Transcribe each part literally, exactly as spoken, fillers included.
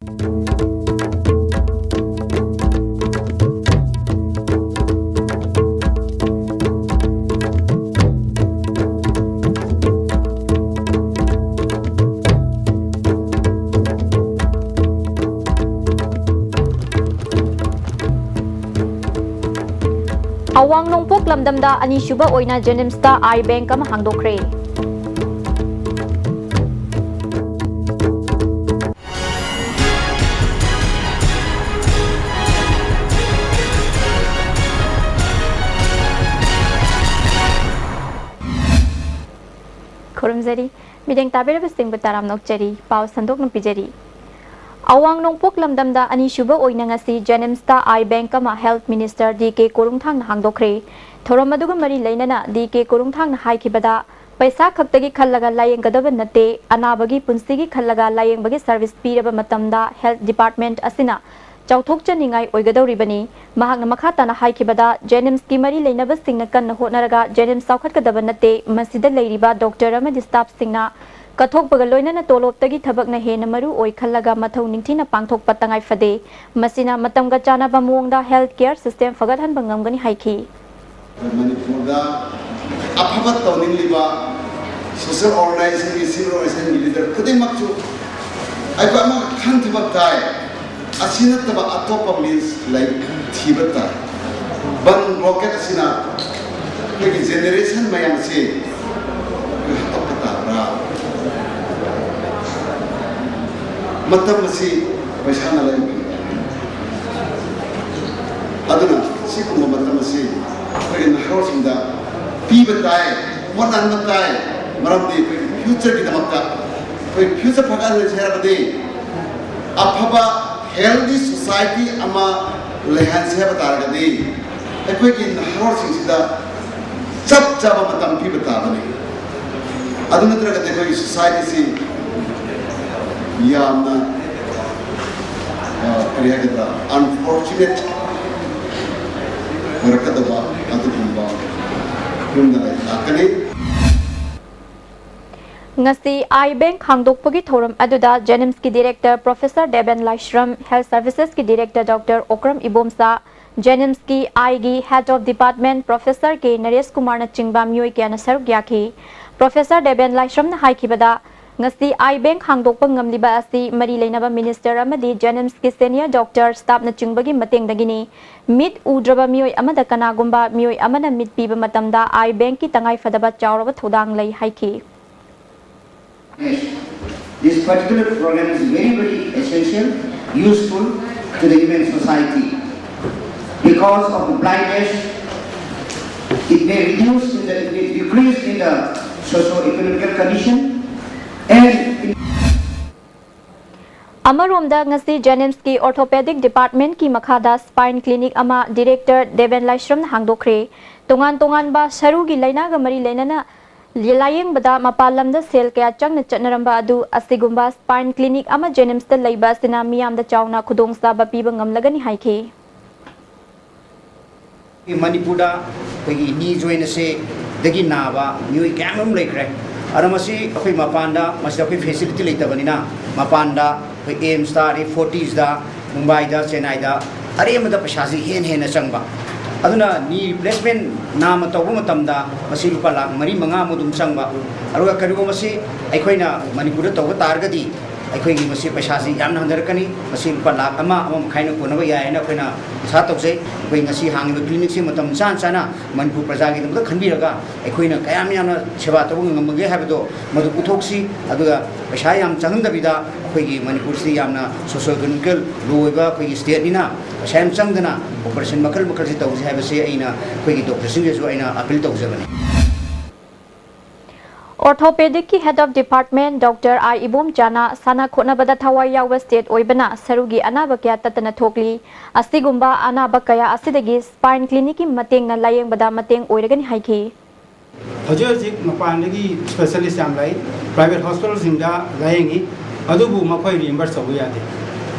ꯑꯋꯥꯡ ꯅꯣꯡꯄꯣꯛ ꯂꯝꯗꯝꯗ ꯑꯅꯤꯁꯨꯕ ꯑꯣꯏꯅ JNIMSꯇ ꯑꯥꯏ ꯕꯦꯡꯛ ꯑꯃ ꯍꯥꯡꯗꯣꯛꯈ꯭ꯔꯦ꯫ ꯈꯨꯔꯨꯝꯖꯔꯤ꯫ ꯃꯤꯠꯌꯦꯡ ꯇꯥꯕꯤꯔꯕꯁꯤꯡꯕꯨ ꯇꯔꯥꯝꯅ ꯑꯣꯛꯆꯔꯤ꯫ ꯄꯥꯎ ꯁꯟꯗꯣꯛꯅ ꯄꯤꯖꯔꯤ꯫ ꯑꯋꯥꯡ ꯅꯣꯡꯄꯣꯛ ꯂꯝꯗꯝꯗ ꯑꯅꯤꯁꯨꯕ ꯑꯣꯏꯅ ꯉꯁꯤ JNIMSꯇ ꯑꯥꯏ ꯕꯦꯡꯛ ꯑꯃ Health Minister DK ꯀꯣꯔꯨꯡꯊꯥꯡꯅ ꯍꯥꯡꯗꯣꯛꯈ꯭ꯔꯦ꯫ ꯊꯧꯔꯝ ꯑꯗꯨꯒ ꯃꯔꯤ ꯂꯩꯅꯅ DK ꯀꯣꯔꯨꯡꯊꯥꯡꯅ ꯍꯥꯏꯈꯤꯕꯗ, ꯄꯩꯁꯥ ꯈꯛꯇꯒꯤ ꯈꯜꯂꯒ ꯂꯥꯌꯦꯡꯒꯗꯕ ꯅꯠꯇꯦ, ꯑꯅꯥꯕꯒꯤ ꯄꯨꯟꯁꯤꯒꯤ ꯈꯜꯂꯒ ꯂꯥꯌꯦꯡꯕꯒꯤ service ꯄꯤꯔꯕ ꯃꯇꯝꯗ health department ꯑꯁꯤꯅ ꯆꯥꯎꯊꯣꯛꯆꯅꯤꯡꯉꯥꯏ ꯑꯣꯏꯒꯗꯧꯔꯤꯕꯅꯤ꯫ ꯃꯍꯥꯛꯅ ꯃꯈꯥ ꯇꯥꯅ ꯍꯥꯏꯈꯤꯕꯗ, JNIMSꯀꯤ ꯃꯔꯤ ꯂꯩꯅꯕꯁꯤꯡꯅ ꯀꯟꯅ ꯍꯣꯠꯅꯔꯒ JNIMS ꯆꯥꯎꯈꯠꯀꯗꯕ ꯅꯠꯇꯦ, ꯃꯁꯤꯗ ꯂꯩꯔꯤꯕ doctor ꯑꯃꯗꯤ staffꯁꯤꯡꯅ ꯀꯠꯊꯣꯛꯄꯒ ꯂꯣꯏꯅꯅ ꯇꯣꯂꯣꯞꯇꯒꯤ ꯊꯕꯛꯅ ꯍꯦꯟꯅ ꯃꯔꯨ ꯑꯣꯏ ꯈꯜꯂꯒ ꯃꯊꯧ ꯅꯤꯡꯊꯤꯅ ꯄꯥꯡꯊꯣꯛꯄ ꯇꯉꯥꯏ ꯐꯗꯦ꯫ ꯃꯁꯤꯅ ꯃꯇꯝꯒ ꯆꯥꯟꯅꯕ ꯃꯑꯣꯡꯗ health care system ꯐꯒꯠꯍꯟꯕ ꯉꯝꯒꯅꯤ ꯍꯥꯏꯈꯤ꯫ ꯃꯅꯤꯄꯨꯔꯗ ꯑꯐꯕ ꯇꯧꯅꯤꯡꯂꯤꯕ social organizationꯒꯤ, civil organizationꯒꯤ leader ꯈꯨꯗꯤꯡꯃꯛꯁꯨ ꯑꯩꯈꯣꯏ ꯑꯃꯈꯛ ꯈꯟꯊꯕ ꯇꯥꯏ꯫ ꯑꯁꯤ ꯅꯠꯇꯕ ꯑꯇꯣꯞꯄ means ꯂꯩ, ꯊꯤꯕ ꯇꯥꯏ꯫ ꯕꯟ blockade ꯑꯁꯤꯅ ꯑꯩꯈꯣꯏꯒꯤ generation ꯃꯌꯥꯝ ꯑꯁꯤ ꯑꯩꯈꯣꯏ ꯍꯥꯠꯇꯣꯛꯄ ꯇꯥꯕ꯭ꯔꯥ? ꯃꯇꯝ ꯑꯁꯤ ꯄꯩꯁꯥꯅ ꯂꯩꯕ ꯐꯪꯗꯕꯅꯤ꯫ ꯑꯗꯨꯅ ꯁꯤꯒꯨꯝꯕ ꯃꯇꯝ ꯑꯁꯤ ꯑꯩꯈꯣꯏꯒꯤ ꯅꯍꯥꯔꯣꯜꯁꯤꯡꯗ ꯄꯤꯕ ꯇꯥꯏ, ꯍꯣꯠꯅꯍꯟꯕ ꯇꯥꯏ꯫ ꯃꯔꯝꯗꯤ ꯑꯩꯈꯣꯏꯒꯤ futureꯒꯤꯗꯃꯛꯇ, ꯑꯩꯈꯣꯏ future ꯐꯒꯠꯍꯟꯁꯦ ꯍꯥꯏꯔꯕꯗꯤ, ꯑꯐꯕ healthy society ꯑꯃ ꯂꯩꯍꯟꯁꯦ ꯍꯥꯏꯕ ꯇꯥꯔꯒꯗꯤ, ꯑꯩꯈꯣꯏꯒꯤ ꯅꯍꯥꯔꯣꯜꯁꯤꯡꯁꯤꯗ ꯆꯞ ꯆꯥꯕ ꯃꯇꯝ ꯄꯤꯕ ꯇꯥꯕꯅꯤ꯫ ꯑꯗꯨ ꯅꯠꯇ꯭ꯔꯒꯗꯤ ꯑꯩꯈꯣꯏꯒꯤ societyꯁꯤ ꯌꯥꯝꯅ, ꯑ, ꯀꯔꯤ ꯍꯥꯏꯒꯗ꯭ꯔꯥ, unfortunate ꯑꯣꯏꯔꯛꯀꯗꯕ ꯑꯗꯨꯒꯨꯝꯕ ꯐꯤꯕꯝꯗ ꯂꯥꯛꯀꯅꯤ꯫ ꯉꯁꯤ ꯑꯥꯏ ꯕꯦꯡꯛ ꯍꯥꯡꯗꯣꯛꯄꯒꯤ ꯊꯧꯔꯝ ꯑꯗꯨꯗ JNIMSꯀꯤ ꯗꯤꯔꯦꯛꯇꯔ ꯄ꯭ꯔꯣꯐꯦꯁꯔ ꯗꯦꯕꯦꯟ ꯂꯥꯏꯁ꯭ꯔꯝ, health ꯁꯔꯚꯤꯁꯦꯁꯀꯤ director doctor Okram Ibomcha, JNIMSꯀꯤ ꯑꯥꯏꯒꯤ ꯍꯦꯗ ꯑꯣꯐ ꯗꯤꯄꯥꯔꯠꯃꯦꯟꯠ ꯄ꯭ꯔꯣꯐꯦꯁꯔ ꯀꯦ ꯅꯔꯦꯁ ꯀꯨꯃꯥꯔꯅ ꯆꯤꯡꯕ ꯃꯤꯑꯣꯏ ꯀꯌꯥꯅ ꯁꯔꯨꯛ ꯌꯥꯈꯤ꯫ ꯄ꯭ꯔꯣꯐꯦꯁꯔ ꯗꯦꯕꯦꯟ ꯂꯥꯏꯁ꯭ꯔꯝꯅ ꯍꯥꯏꯈꯤꯕꯗ, ꯉꯁꯤ ꯑꯥꯏ ꯕꯦꯡꯛ ꯍꯥꯡꯗꯣꯛꯄ ꯉꯝꯂꯤꯕ ꯑꯁꯤ ꯃꯔꯤ ꯂꯩꯅꯕ ꯃꯤꯅꯤꯁꯇꯔ ꯑꯃꯗꯤ JNIMSꯀꯤ ꯁꯦꯅꯤꯌꯔ ꯗꯣꯛꯇꯔ ꯁ꯭ꯇꯥꯐꯅꯆꯤꯡꯕꯒꯤ ꯃꯇꯦꯡꯗꯒꯤꯅꯤ꯫ ꯃꯤꯠ ꯎꯗ꯭ꯔꯕ ꯃꯤꯑꯣꯏ ꯑꯃꯗ ꯀꯅꯥꯒꯨꯝꯕ ꯃꯤꯑꯣꯏ ꯑꯃꯅ ꯃꯤꯠ ꯄꯤꯕ ꯃꯇꯝꯗ ꯑꯥꯏ ꯕꯦꯡꯛꯀꯤ ꯇꯉꯥꯏ ꯐꯗꯕ ꯆꯥꯎꯔꯕ ꯊꯧꯗꯥꯡ ꯂꯩ ꯍꯥꯏꯈꯤ꯫ This particular program is very, very essential, useful to the human society. Because of the blindness, it may reduce in the, it may decrease in the socio-economical condition and in ꯑꯃꯔꯣꯝꯗ, ꯉꯁꯤ JNIMSꯀꯤ ꯑꯣꯔꯊꯣꯄꯦꯗꯤꯛ ꯗꯤꯄꯥꯔꯠꯃꯦꯟꯠꯀꯤ ꯃꯈꯥꯗ ꯁ꯭ꯄꯥꯏꯟ ꯀ꯭ꯂꯤꯅꯤꯛ ꯑꯃ director Deben ꯂꯥꯏꯁ꯭ꯔꯝꯅ ꯍꯥꯡꯗꯣꯛꯈ꯭ꯔꯦ꯫ ꯇꯣꯉꯥꯟ ꯇꯣꯉꯥꯟꯕ ꯁꯔꯨꯒꯤ ꯂꯥꯏꯅꯥꯒ ꯃꯔꯤ ꯂꯩꯅꯅ ꯂꯥꯌꯦꯡꯕꯗ ꯃꯄꯥꯟ ꯂꯝꯗ ꯁꯦꯜ ꯀꯌꯥ ꯆꯪꯅ ꯆꯠꯅꯔꯝꯕ ꯑꯗꯨ ꯑꯁꯤꯒꯨꯝꯕ ꯁ꯭ꯄꯥꯏꯟ ꯀ꯭ꯂꯤꯅꯤꯛ ꯑꯃ JNIMSꯇ ꯂꯩꯕ ꯑꯁꯤꯅ ꯃꯤꯌꯥꯝꯗ ꯆꯥꯎꯅ ꯈꯨꯗꯣꯡꯆꯥꯕ ꯄꯤꯕ ꯉꯝꯂꯒꯅꯤ ꯍꯥꯏꯈꯤ꯫ ꯃꯅꯤꯄꯨꯔꯗ ꯑꯩꯈꯣꯏꯒꯤ ꯅꯤ ꯖꯣꯏꯟ ꯑꯁꯤꯗꯒꯤ ꯅꯥꯕ ꯃꯤꯑꯣꯏ ꯀꯌꯥ ꯑꯃꯔꯣꯝ ꯂꯩꯈ꯭ꯔꯦ꯫ ꯑꯗꯣ ꯃꯁꯤ ꯑꯩꯈꯣꯏ ꯃꯄꯥꯟꯗ, ꯃꯁꯤꯗ ꯑꯩꯈꯣꯏ ꯐꯦꯁꯤꯂꯤꯇꯤ ꯂꯩꯇꯕꯅꯤꯅ, ꯃꯄꯥꯟꯗ ꯑꯩꯈꯣꯏ ꯑꯦꯝꯁꯇ, ꯑꯗꯩ ꯐꯣꯔꯇꯤꯁꯇ, ꯃꯨꯝꯕꯥꯏꯗ, ꯆꯦꯟꯅꯥꯏꯗ ꯑꯔꯦꯝꯕꯗ ꯄꯩꯁꯥꯁꯤ ꯍꯦꯟꯅ ꯍꯦꯟꯅ ꯆꯪꯕ꯫ ꯑꯗꯨꯅ ꯅꯤ ꯔꯤꯄ꯭ꯂꯦꯁꯃꯦꯟ ꯅꯥꯝꯃ ꯇꯧꯕ ꯃꯇꯝꯗ ꯃꯁꯤ ꯂꯨꯄꯥ ꯂꯥꯈ ꯃꯔꯤ ꯃꯉꯥꯃꯨꯛ ꯑꯗꯨꯝ ꯆꯪꯕ꯫ ꯑꯗꯨꯒ ꯀꯔꯤꯒꯨꯝꯕ ꯃꯁꯤ ꯑꯩꯈꯣꯏꯅ ꯃꯅꯤꯄꯨꯔꯗ ꯇꯧꯕ ꯇꯥꯔꯒꯗꯤ, ꯑꯩꯈꯣꯏꯒꯤ ꯃꯁꯤ ꯄꯩꯁꯥꯁꯤ ꯌꯥꯝꯅ ꯍꯟꯊꯔꯛꯀꯅꯤ꯫ ꯃꯁꯤ ꯂꯨꯄꯥ ꯂꯥꯈ ꯑꯃ, ꯑꯃ ꯃꯈꯥꯏꯅ ꯀꯣꯟꯅꯕ ꯌꯥꯏ ꯍꯥꯏꯅ ꯑꯩꯈꯣꯏꯅ ꯑꯁꯥ ꯇꯧꯖꯩ꯫ ꯑꯩꯈꯣꯏ ꯉꯁꯤ ꯍꯥꯡꯉꯤꯕ ꯀ꯭ꯂꯤꯅꯤꯛꯁꯤ ꯃꯇꯝ ꯆꯥꯅ ꯆꯥꯅ ꯃꯅꯤꯄꯨꯔ ꯄ꯭ꯔꯖꯥꯒꯤꯗꯃꯛꯇ ꯈꯟꯕꯤꯔꯒ, ꯑꯩꯈꯣꯏꯅ ꯀꯌꯥꯝ ꯌꯥꯝꯅ ꯁꯦꯕꯥ ꯇꯧꯕ ꯉꯝꯃꯒꯦ ꯍꯥꯏꯕꯗꯣ ꯃꯗꯨ ꯎꯠꯊꯣꯛꯁꯤ꯫ ꯑꯗꯨꯒ ꯄꯩꯁꯥ ꯌꯥꯝ ꯆꯪꯍꯟꯗꯕꯤꯗ, ꯑꯩꯈꯣꯏꯒꯤ ꯃꯅꯤꯄꯨꯔꯁꯤꯗ ꯌꯥꯝꯅ ꯁꯣꯁꯤꯑꯣ ꯏꯀꯣꯅꯣꯃꯤꯀꯦꯜ ꯂꯣ ꯑꯣꯏꯕ ꯑꯩꯈꯣꯏꯒꯤ ꯁ꯭ꯇꯦꯠꯅꯤꯅ, ꯄꯩꯁꯥ ꯌꯥꯝ ꯆꯪꯗꯅ ꯑꯣꯄꯔꯦꯁꯟ ꯃꯈꯜ ꯃꯈꯜꯁꯤ ꯇꯧꯁꯤ ꯍꯥꯏꯕꯁꯤ ꯑꯩꯅ ꯑꯩꯈꯣꯏꯒꯤ ꯗꯣꯛꯇꯔꯁꯤꯡꯗꯁꯨ ꯑꯩꯅ ꯑꯄꯤꯜ ꯇꯧꯖꯕꯅꯤ꯫ ꯑꯣꯔꯊꯣꯄꯦꯗꯤꯛꯀꯤ ꯍꯦꯗ ꯑꯣꯐ ꯗꯤꯄꯥꯔꯠꯃꯦꯟꯠ ꯗꯣꯛꯇꯔ ꯑꯥꯏ ꯏꯕꯣꯝꯆꯥꯅ ꯁꯥꯟꯅ ꯈꯣꯠꯅꯕꯗ ꯊꯋꯥꯏ ꯌꯥꯎꯕ ꯁ꯭ꯇꯦꯠ ꯑꯣꯏꯕꯅ ꯁꯔꯨꯒꯤ ꯑꯅꯥꯕ ꯀꯌꯥ ꯇꯠꯇꯅ ꯊꯣꯛꯂꯤ꯫ ꯑꯁꯤꯒꯨꯝꯕ ꯑꯅꯥꯕ ꯀꯌꯥ ꯑꯁꯤꯗꯒꯤ ꯁ꯭ꯄꯥꯏꯟ ꯀ꯭ꯂꯤꯅꯤꯛꯀꯤ ꯃꯇꯦꯡꯅ ꯂꯥꯌꯦꯡꯕꯗ ꯃꯇꯦꯡ ꯑꯣꯏꯔꯒꯅꯤ ꯍꯥꯏꯈꯤ꯫ ꯍꯧꯖꯤꯛ ꯍꯧꯖꯤꯛ ꯃꯄꯥꯟꯗꯒꯤ ꯁ꯭ꯄꯦꯁꯤꯌꯦꯂꯤꯁ꯭ꯠ ꯌꯥꯝ ꯂꯥꯛꯏ, ꯄ꯭ꯔꯥꯏꯚꯦꯠ ꯍꯣꯁꯄꯤꯇꯥꯜꯁꯤꯡꯗ ꯂꯥꯌꯦꯡꯉꯤ, ꯑꯗꯨꯕꯨ ꯃꯈꯣꯏ ꯔꯤꯏꯝꯕꯔꯁ ꯇꯧꯕ ꯌꯥꯗꯦ꯫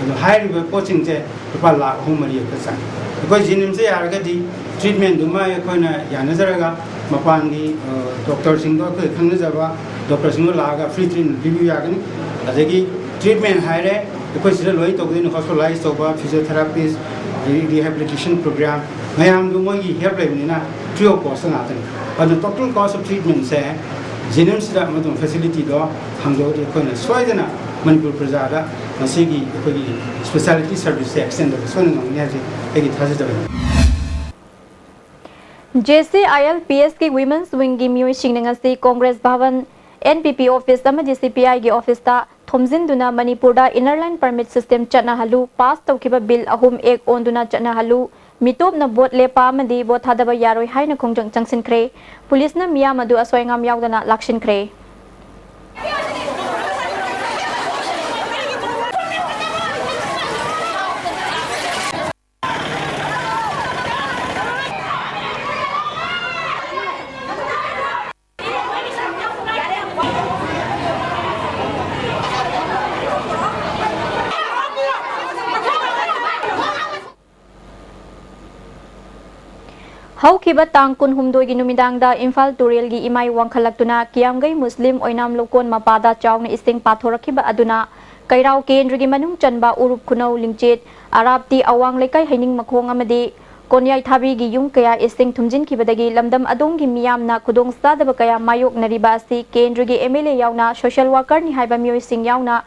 ꯑꯗꯣ ꯍꯥꯏꯔꯤꯕ ꯄꯣꯠꯁꯤꯡꯁꯦ ꯂꯨꯄꯥ ꯂꯥꯈ ꯑꯍꯨꯝ ꯃꯔꯤ ꯍꯦꯛꯇ ꯆꯪꯉꯤ꯫ ꯑꯩꯈꯣꯏ ꯖꯦꯅꯤꯝꯁꯇ ꯌꯥꯔꯒꯗꯤ ꯇ꯭ꯔꯤꯠꯃꯦꯟꯗꯨꯃ ꯑꯩꯈꯣꯏꯅ ꯌꯥꯅꯖꯔꯒ ꯃꯄꯥꯟꯒꯤ ꯗꯣꯛꯇꯔꯁꯤꯡꯗꯣ ꯑꯩꯈꯣꯏ ꯈꯪꯅꯖꯕ ꯗꯣꯛꯇꯔꯁꯤꯡꯗꯣ ꯂꯥꯛꯑꯒ ꯐ꯭ꯔꯤ ꯇ꯭ꯔꯤꯠꯃꯦꯟ ꯄꯤꯕꯤꯕ ꯌꯥꯒꯅꯤ꯫ ꯑꯗꯒꯤ ꯇ꯭ꯔꯤꯠꯃꯦꯟ ꯍꯥꯏꯔꯦ, ꯑꯩꯈꯣꯏ ꯁꯤꯗ ꯂꯣꯏ ꯇꯧꯗꯣꯏꯅꯤ, ꯍꯣꯁꯄꯤꯇꯥꯂꯥꯏꯁ ꯇꯧꯕ, ꯐꯤꯖꯤꯑꯣꯊꯦꯔꯥꯄꯤꯁ, ꯑꯗꯒꯤ ꯔꯤꯍꯦꯕꯤꯂꯤꯇꯦꯁꯟ ꯄ꯭ꯔꯣꯒ꯭ꯔꯥꯝ ꯃꯌꯥꯝꯗꯨ ꯃꯣꯏꯒꯤ ꯍꯦꯜꯞ ꯂꯩꯕꯅꯤꯅ ꯐ꯭ꯔꯤ ꯑꯣꯐ ꯀꯣꯁꯇ ꯉꯥꯛꯇꯅꯤ꯫ ꯑꯗꯨꯅ ꯇꯣꯇꯦꯜ ꯀꯣꯁ ꯑꯣꯐ ꯇ꯭ꯔꯤꯠꯃꯦꯟꯁꯦ ꯖꯦꯅꯤꯝꯁꯇ ꯑꯃꯁꯨꯡ ꯐꯦꯁꯤꯂꯤꯇꯤꯗꯣ ꯍꯥꯡꯗꯣꯛꯑꯗꯤ ꯑꯩꯈꯣꯏꯅ ꯁꯣꯏꯗꯅ ꯃꯅꯤꯄꯨꯔ ꯄ꯭ꯔꯖꯥꯗ ꯃꯁꯤꯒꯤ ꯑꯩꯈꯣꯏꯒꯤ ꯁ꯭ꯄꯦꯁꯤꯌꯦꯂꯤꯇꯤ ꯁꯔꯚꯤꯁꯁꯦ ꯑꯦꯛꯁꯇꯦꯟ ꯇꯧꯕ ꯁꯣꯏꯗꯅ ꯉꯝꯒꯅꯤ ꯍꯥꯏꯕꯁꯤ ꯑꯩꯒꯤ ꯊꯥꯖꯖꯕꯅꯤ꯫ J C I L P ꯑꯦꯁꯀꯤ women's ꯋꯤꯡꯒꯤ ꯃꯤꯑꯣꯏꯁꯤꯡꯅ ꯉꯁꯤ Congress Bhavan, N P P office ꯑꯃꯗꯤ ꯁꯤ ꯄꯤ ꯑꯥꯏꯒꯤ ꯑꯣꯐꯤꯁꯇ ꯊꯣꯝꯖꯤꯟꯗꯨꯅ ꯃꯅꯤꯄꯨꯔꯗ ꯏꯟꯅꯔ ꯂꯥꯏꯟ ꯄꯔꯃꯤꯠ ꯁꯤꯁꯇꯦꯝ ꯆꯠꯅꯍꯜꯂꯨ, ꯄꯥꯁ ꯇꯧꯈꯤꯕ ꯕꯤꯜ ꯑꯍꯨꯝ ꯑꯦꯛ ꯑꯣꯟꯗꯨꯅ ꯆꯠꯅꯍꯜꯂꯨ, ꯃꯤꯇꯣꯞꯅ ꯚꯣꯠ ꯂꯦꯞꯄ ꯑꯃꯗꯤ ꯚꯣꯠ ꯊꯥꯗꯕ ꯌꯥꯔꯣꯏ ꯍꯥꯏꯅ ꯈꯣꯡꯖꯪ ꯆꯪꯁꯤꯟꯈ꯭ꯔꯦ꯫ ꯄꯨꯂꯤꯁꯅ ꯃꯤꯌꯥꯝ ꯑꯗꯨ ꯑꯁꯣꯏ ꯑꯉꯥꯝ ꯌꯥꯎꯗꯅ ꯂꯥꯛꯁꯤꯟꯈ꯭ꯔꯦ꯫ ꯍꯧꯈꯤꯕ ꯇꯥꯡ ꯀꯨꯟꯍꯨꯝꯗꯣꯏꯒꯤ ꯅꯨꯃꯤꯗꯥꯡꯗ ꯏꯝꯐꯥꯜ ꯇꯨꯔꯦꯜꯒꯤ ꯏꯃꯥꯏ ꯋꯥꯡꯈꯠꯂꯛꯇꯨꯅ ꯀꯤꯌꯥꯝꯒꯩ ꯃꯨꯁꯂꯤꯝ ꯑꯣꯏꯅꯥꯝ ꯂꯧꯀꯣꯟ ꯃꯄꯥꯗ ꯆꯥꯎꯅ ꯏꯁꯤꯡ ꯄꯥꯊꯣꯔꯛꯈꯤꯕ ꯑꯗꯨꯅ ꯀꯩꯔꯥꯎ ꯀꯦꯟꯗ꯭ꯔꯒꯤ ꯃꯅꯨꯡ ꯆꯟꯕ ꯎꯔꯨꯞ ꯈꯨꯅꯧ ꯂꯤꯡꯆꯦꯠ, ꯑꯔꯥꯞꯇꯤ ꯑꯋꯥꯡ ꯂꯩꯀꯥꯏ ꯍꯩꯅꯤꯡ ꯃꯈꯣꯡ ꯑꯃꯗꯤ ꯀꯣꯟꯌꯥꯏ ꯊꯥꯕꯤꯒꯤ ꯌꯨꯝ ꯀꯌꯥ ꯏꯁꯤꯡ ꯊꯨꯝꯖꯤꯟꯈꯤꯕꯗꯒꯤ ꯂꯝꯗꯝ ꯑꯗꯣꯝꯒꯤ ꯃꯤꯌꯥꯝꯅ ꯈꯨꯗꯣꯡꯆꯥꯗꯕ ꯀꯌꯥ ꯃꯥꯌꯣꯛꯅꯔꯤꯕ ꯑꯁꯤ ꯀꯦꯟꯗ꯭ꯔꯒꯤ ꯑꯦꯝ ꯑꯦꯜ ꯑꯦ ꯌꯥꯎꯅ ꯁꯣꯁꯤꯌꯦꯜ ꯋꯥꯔꯀꯔꯅꯤ ꯍꯥꯏꯕ ꯃꯤꯑꯣꯏꯁꯤꯡ ꯌꯥꯎꯅ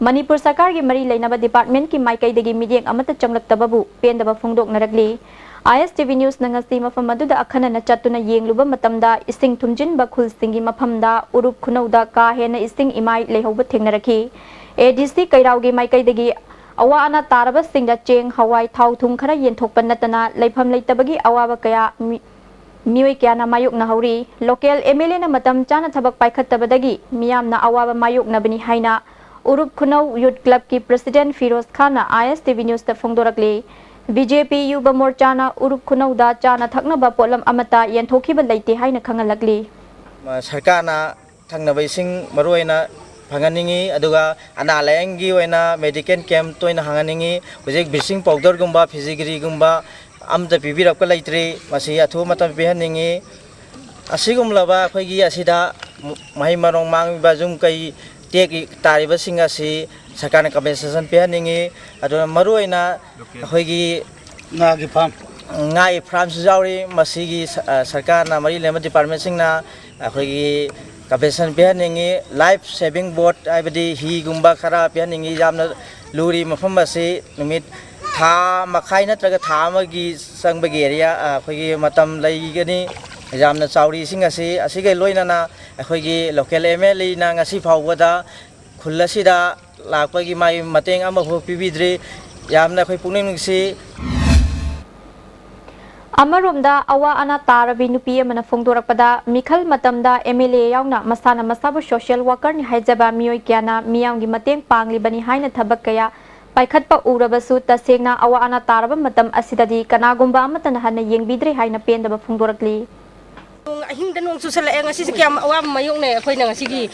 ꯃꯅꯤꯄꯨꯔ ꯁꯔꯀꯥꯔꯒꯤ ꯃꯔꯤ ꯂꯩꯅꯕ ꯗꯤꯄꯥꯔꯠꯃꯦꯟꯠꯀꯤ ꯃꯥꯏꯀꯩꯗꯒꯤ ꯃꯤꯠꯌꯦꯡ ꯑꯃꯠꯇ ꯆꯪꯂꯛꯇꯕꯕꯨ ꯄꯦꯟꯗꯕ ꯐꯣꯡꯗꯣꯛꯅꯔꯛꯂꯤ꯫ ꯑꯥꯏ ꯑꯦꯁ ꯇꯤ ꯚꯤ ꯅ꯭ꯌꯨꯁꯅ ꯉꯁꯤ ꯃꯐꯝ ꯑꯗꯨꯗ ꯑꯈꯟꯅꯅ ꯆꯠꯇꯨꯅ ꯌꯦꯡꯂꯨꯕ ꯃꯇꯝꯗ ꯏꯁꯤꯡ ꯊꯨꯝꯖꯤꯟꯕ ꯈꯨꯜꯁꯤꯡꯒꯤ ꯃꯐꯝꯗ ꯎꯔꯨꯞ ꯈꯨꯅꯧꯗ ꯀꯥ ꯍꯦꯟꯅ ꯏꯁꯤꯡ ꯏꯃꯥꯏ ꯂꯩꯍꯧꯕ ꯊꯦꯡꯅꯔꯛꯈꯤ꯫ ꯑꯦ ꯗꯤ ꯁꯤ ꯀꯩꯔꯥꯎꯒꯤ ꯃꯥꯏꯀꯩꯗꯒꯤ ꯑꯋꯥ ꯑꯅꯥ ꯇꯥꯔꯕꯁꯤꯡꯗ ꯆꯦꯡ, ꯍꯋꯥꯏ, ꯊꯥꯎ ꯊꯨꯝ ꯈꯔ ꯌꯦꯟꯊꯣꯛꯄ ꯅꯠꯇꯅ ꯂꯩꯐꯝ ꯂꯩꯇꯕꯒꯤ ꯑꯋꯥꯕ ꯀꯌꯥ ꯃꯤ-, ꯃꯤꯑꯣꯏ ꯀꯌꯥꯅ ꯃꯥꯌꯣꯛꯅꯍꯧꯔꯤ꯫ ꯂꯣꯀꯦꯜ ꯑꯦꯝ ꯑꯦꯜ ꯑꯦꯅ ꯃꯇꯝ ꯆꯥꯅ ꯊꯕꯛ ꯄꯥꯏꯈꯠꯇꯕꯗꯒꯤ ꯃꯤꯌꯥꯝꯅ ꯑꯋꯥꯕ ꯃꯥꯌꯣꯛꯅꯕꯅꯤ ꯍꯥꯏꯅ ꯎꯔꯨꯞ ꯈꯨꯅꯧ ꯌꯨꯠ ꯀ꯭ꯂꯕꯀꯤ ꯄ꯭ꯔꯁꯤꯗꯦꯟꯠ ꯐꯤꯔꯣꯖ ꯈꯥꯟꯅ ꯑꯥꯏ ꯑꯦꯁ T V ꯅ꯭ꯌꯨꯁꯇ ꯐꯣꯡꯗꯣꯔꯛꯂꯤ꯫ B J P ꯌꯨꯕ ꯃꯣꯔꯆꯥꯅ ꯎꯔꯨꯞ ꯈꯨꯅꯧꯗ ꯆꯥꯅ ꯊꯛꯅꯕ ꯄꯣꯠꯂꯝ ꯑꯃꯠꯇ ꯌꯦꯟꯊꯣꯛꯈꯤꯕ ꯂꯩꯇꯦ ꯍꯥꯏꯅ ꯈꯪꯍꯜꯂꯛꯂꯤ꯫ ꯃ-, ꯁꯔꯀꯥꯔꯅ ꯊꯛꯅꯕ ꯏꯁꯤꯡ ꯃꯔꯨ ꯑꯣꯏꯅ ꯐꯪꯍꯟꯅꯤꯡꯉꯤ, ꯑꯗꯨꯒ ꯑꯅꯥ ꯂꯥꯌꯦꯡꯒꯤ ꯑꯣꯏꯅ ꯃꯦꯗꯤꯀꯦꯜ ꯀꯦꯝꯞ ꯇꯣꯏꯅ ꯍꯥꯡꯍꯟꯅꯤꯡꯉꯤ꯫ ꯍꯧꯖꯤꯛ ꯕ꯭ꯂꯤꯆꯤꯡ ꯄꯥꯎꯗꯔꯒꯨꯝꯕ, ꯐꯤꯖꯤꯒ꯭ꯔꯤꯒꯨꯝꯕ ꯑꯃꯠꯇ ꯄꯤꯕꯤꯔꯛꯄ ꯂꯩꯇ꯭ꯔꯤ, ꯃꯁꯤ ꯑꯊꯨꯕ ꯃꯇꯝꯗ ꯄꯤꯍꯟꯅꯤꯡꯉꯤ꯫ ꯑꯁꯤꯒꯨꯝꯂꯕ ꯑꯩꯈꯣꯏꯒꯤ ꯑꯁꯤꯗ ꯃꯍꯩ ꯃꯔꯣꯡ ꯃꯥꯡꯂꯤꯕ, ꯌꯨꯝ ꯀꯩ ꯇꯦꯛ ꯇꯥꯔꯤꯕꯁꯤꯡ ꯑꯁꯤ ꯁꯔꯀꯥꯔꯅ ꯀꯝꯄꯦꯟꯁꯦꯁꯟ ꯄꯤꯍꯟꯅꯤꯡꯏ꯫ ꯑꯗꯨꯅ ꯃꯔꯨꯑꯣꯏꯅ ꯑꯩꯈꯣꯏꯒꯤ ꯉꯥꯒꯤ ꯐꯥꯝ꯫ ꯉꯥꯒꯤ ꯐꯥꯔꯝꯁꯨ ꯌꯥꯎꯔꯤ꯫ ꯃꯁꯤꯒꯤ ꯁ-, ꯑ, ꯁꯔꯀꯥꯔꯅ ꯃꯔꯤ ꯂꯩꯅꯕ ꯗꯤꯄꯥꯔꯠꯃꯦꯟꯁꯤꯡꯅ ꯑꯩꯈꯣꯏꯒꯤ ꯀꯝꯄꯦꯟꯁꯦꯁꯟ ꯄꯤꯍꯟꯅꯤꯡꯏ꯫ ꯂꯥꯏꯐ ꯁꯦꯚꯤꯡ ꯕꯣꯠ ꯍꯥꯏꯕꯗꯤ ꯍꯤꯒꯨꯝꯕ ꯈꯔ ꯄꯤꯍꯟꯅꯤꯡꯏ꯫ ꯌꯥꯝꯅ ꯂꯨꯔꯤ ꯃꯐꯝ ꯑꯁꯤ꯫ ꯅꯨꯃꯤꯠ ꯊꯥ ꯃꯈꯥꯏ ꯅꯠꯇ꯭ꯔꯒ ꯊꯥ ꯑꯃꯒꯤ ꯆꯪꯕꯒꯤ ꯑꯦꯔꯤꯌꯥ, ꯑ, ꯑꯩꯈꯣꯏꯒꯤ ꯃꯇꯝ ꯂꯩꯒꯅꯤ꯫ ꯌꯥꯝꯅ ꯆꯥꯎꯔꯤ ꯏꯁꯤꯡ ꯑꯁꯤ꯫ ꯑꯁꯤꯒ ꯂꯣꯏꯅꯅ ꯑꯩꯈꯣꯏꯒꯤ ꯂꯣꯀꯦꯜ ꯑꯦꯝ ꯑꯦꯜ ꯑꯦꯅ ꯉꯁꯤ ꯐꯥꯎꯕꯗ ꯈꯨꯜ ꯑꯁꯤꯗ ꯂꯥꯛꯄꯒꯤ ꯃꯥꯒꯤ ꯃꯇꯦꯡ ꯑꯃꯐꯥꯎ ꯄꯤꯕꯤꯗ꯭ꯔꯤ꯫ ꯌꯥꯝꯅ ꯑꯩꯈꯣꯏ ꯄꯨꯛꯅꯤꯡ ꯅꯨꯡꯁꯤ꯫ ꯑꯃꯔꯣꯝꯗ, ꯑꯋꯥ ꯑꯅꯥ ꯇꯥꯔꯕꯤ ꯅꯨꯄꯤ ꯑꯃꯅ ꯐꯣꯡꯗꯣꯔꯛꯄꯗ, ꯃꯤꯈꯜ ꯃꯇꯝꯗ ꯑꯦꯝ ꯑꯦꯜ ꯑꯦ ꯌꯥꯎꯅ ꯃꯁꯥꯅ ꯃꯁꯥꯕꯨ ꯁꯣꯁꯤꯌꯦꯜ ꯋꯥꯀꯔꯅꯤ ꯍꯥꯏꯖꯕ ꯃꯤꯑꯣꯏ ꯀꯌꯥꯅ ꯃꯤꯌꯥꯝꯒꯤ ꯃꯇꯦꯡ ꯄꯥꯡꯂꯤꯕꯅꯤ ꯍꯥꯏꯅ ꯊꯕꯛ ꯀꯌꯥ ꯄꯥꯏꯈꯠꯄ ꯎꯔꯕꯁꯨ, ꯇꯁꯦꯡꯅ ꯑꯋꯥ ꯑꯅꯥ ꯇꯥꯔꯕ ꯃꯇꯝ ꯑꯁꯤꯗꯗꯤ ꯀꯅꯥꯒꯨꯝꯕ ꯑꯃꯠꯇꯅ ꯍꯟꯅ ꯌꯦꯡꯕꯤꯗ꯭ꯔꯦ ꯍꯥꯏꯅ ꯄꯦꯟꯗꯕ ꯐꯣꯡꯗꯣꯔꯛꯂꯤ꯫ ꯅꯣꯡ ꯑꯍꯤꯡꯗ ꯅꯣꯡ ꯆꯨꯁꯜꯂꯛꯑꯦ꯫ ꯉꯁꯤꯁꯦ ꯀꯌꯥꯝ ꯑꯋꯥꯕ ꯃꯥꯌꯣꯛꯅꯩ ꯑꯩꯈꯣꯏꯅ ꯉꯁꯤꯒꯤ꯫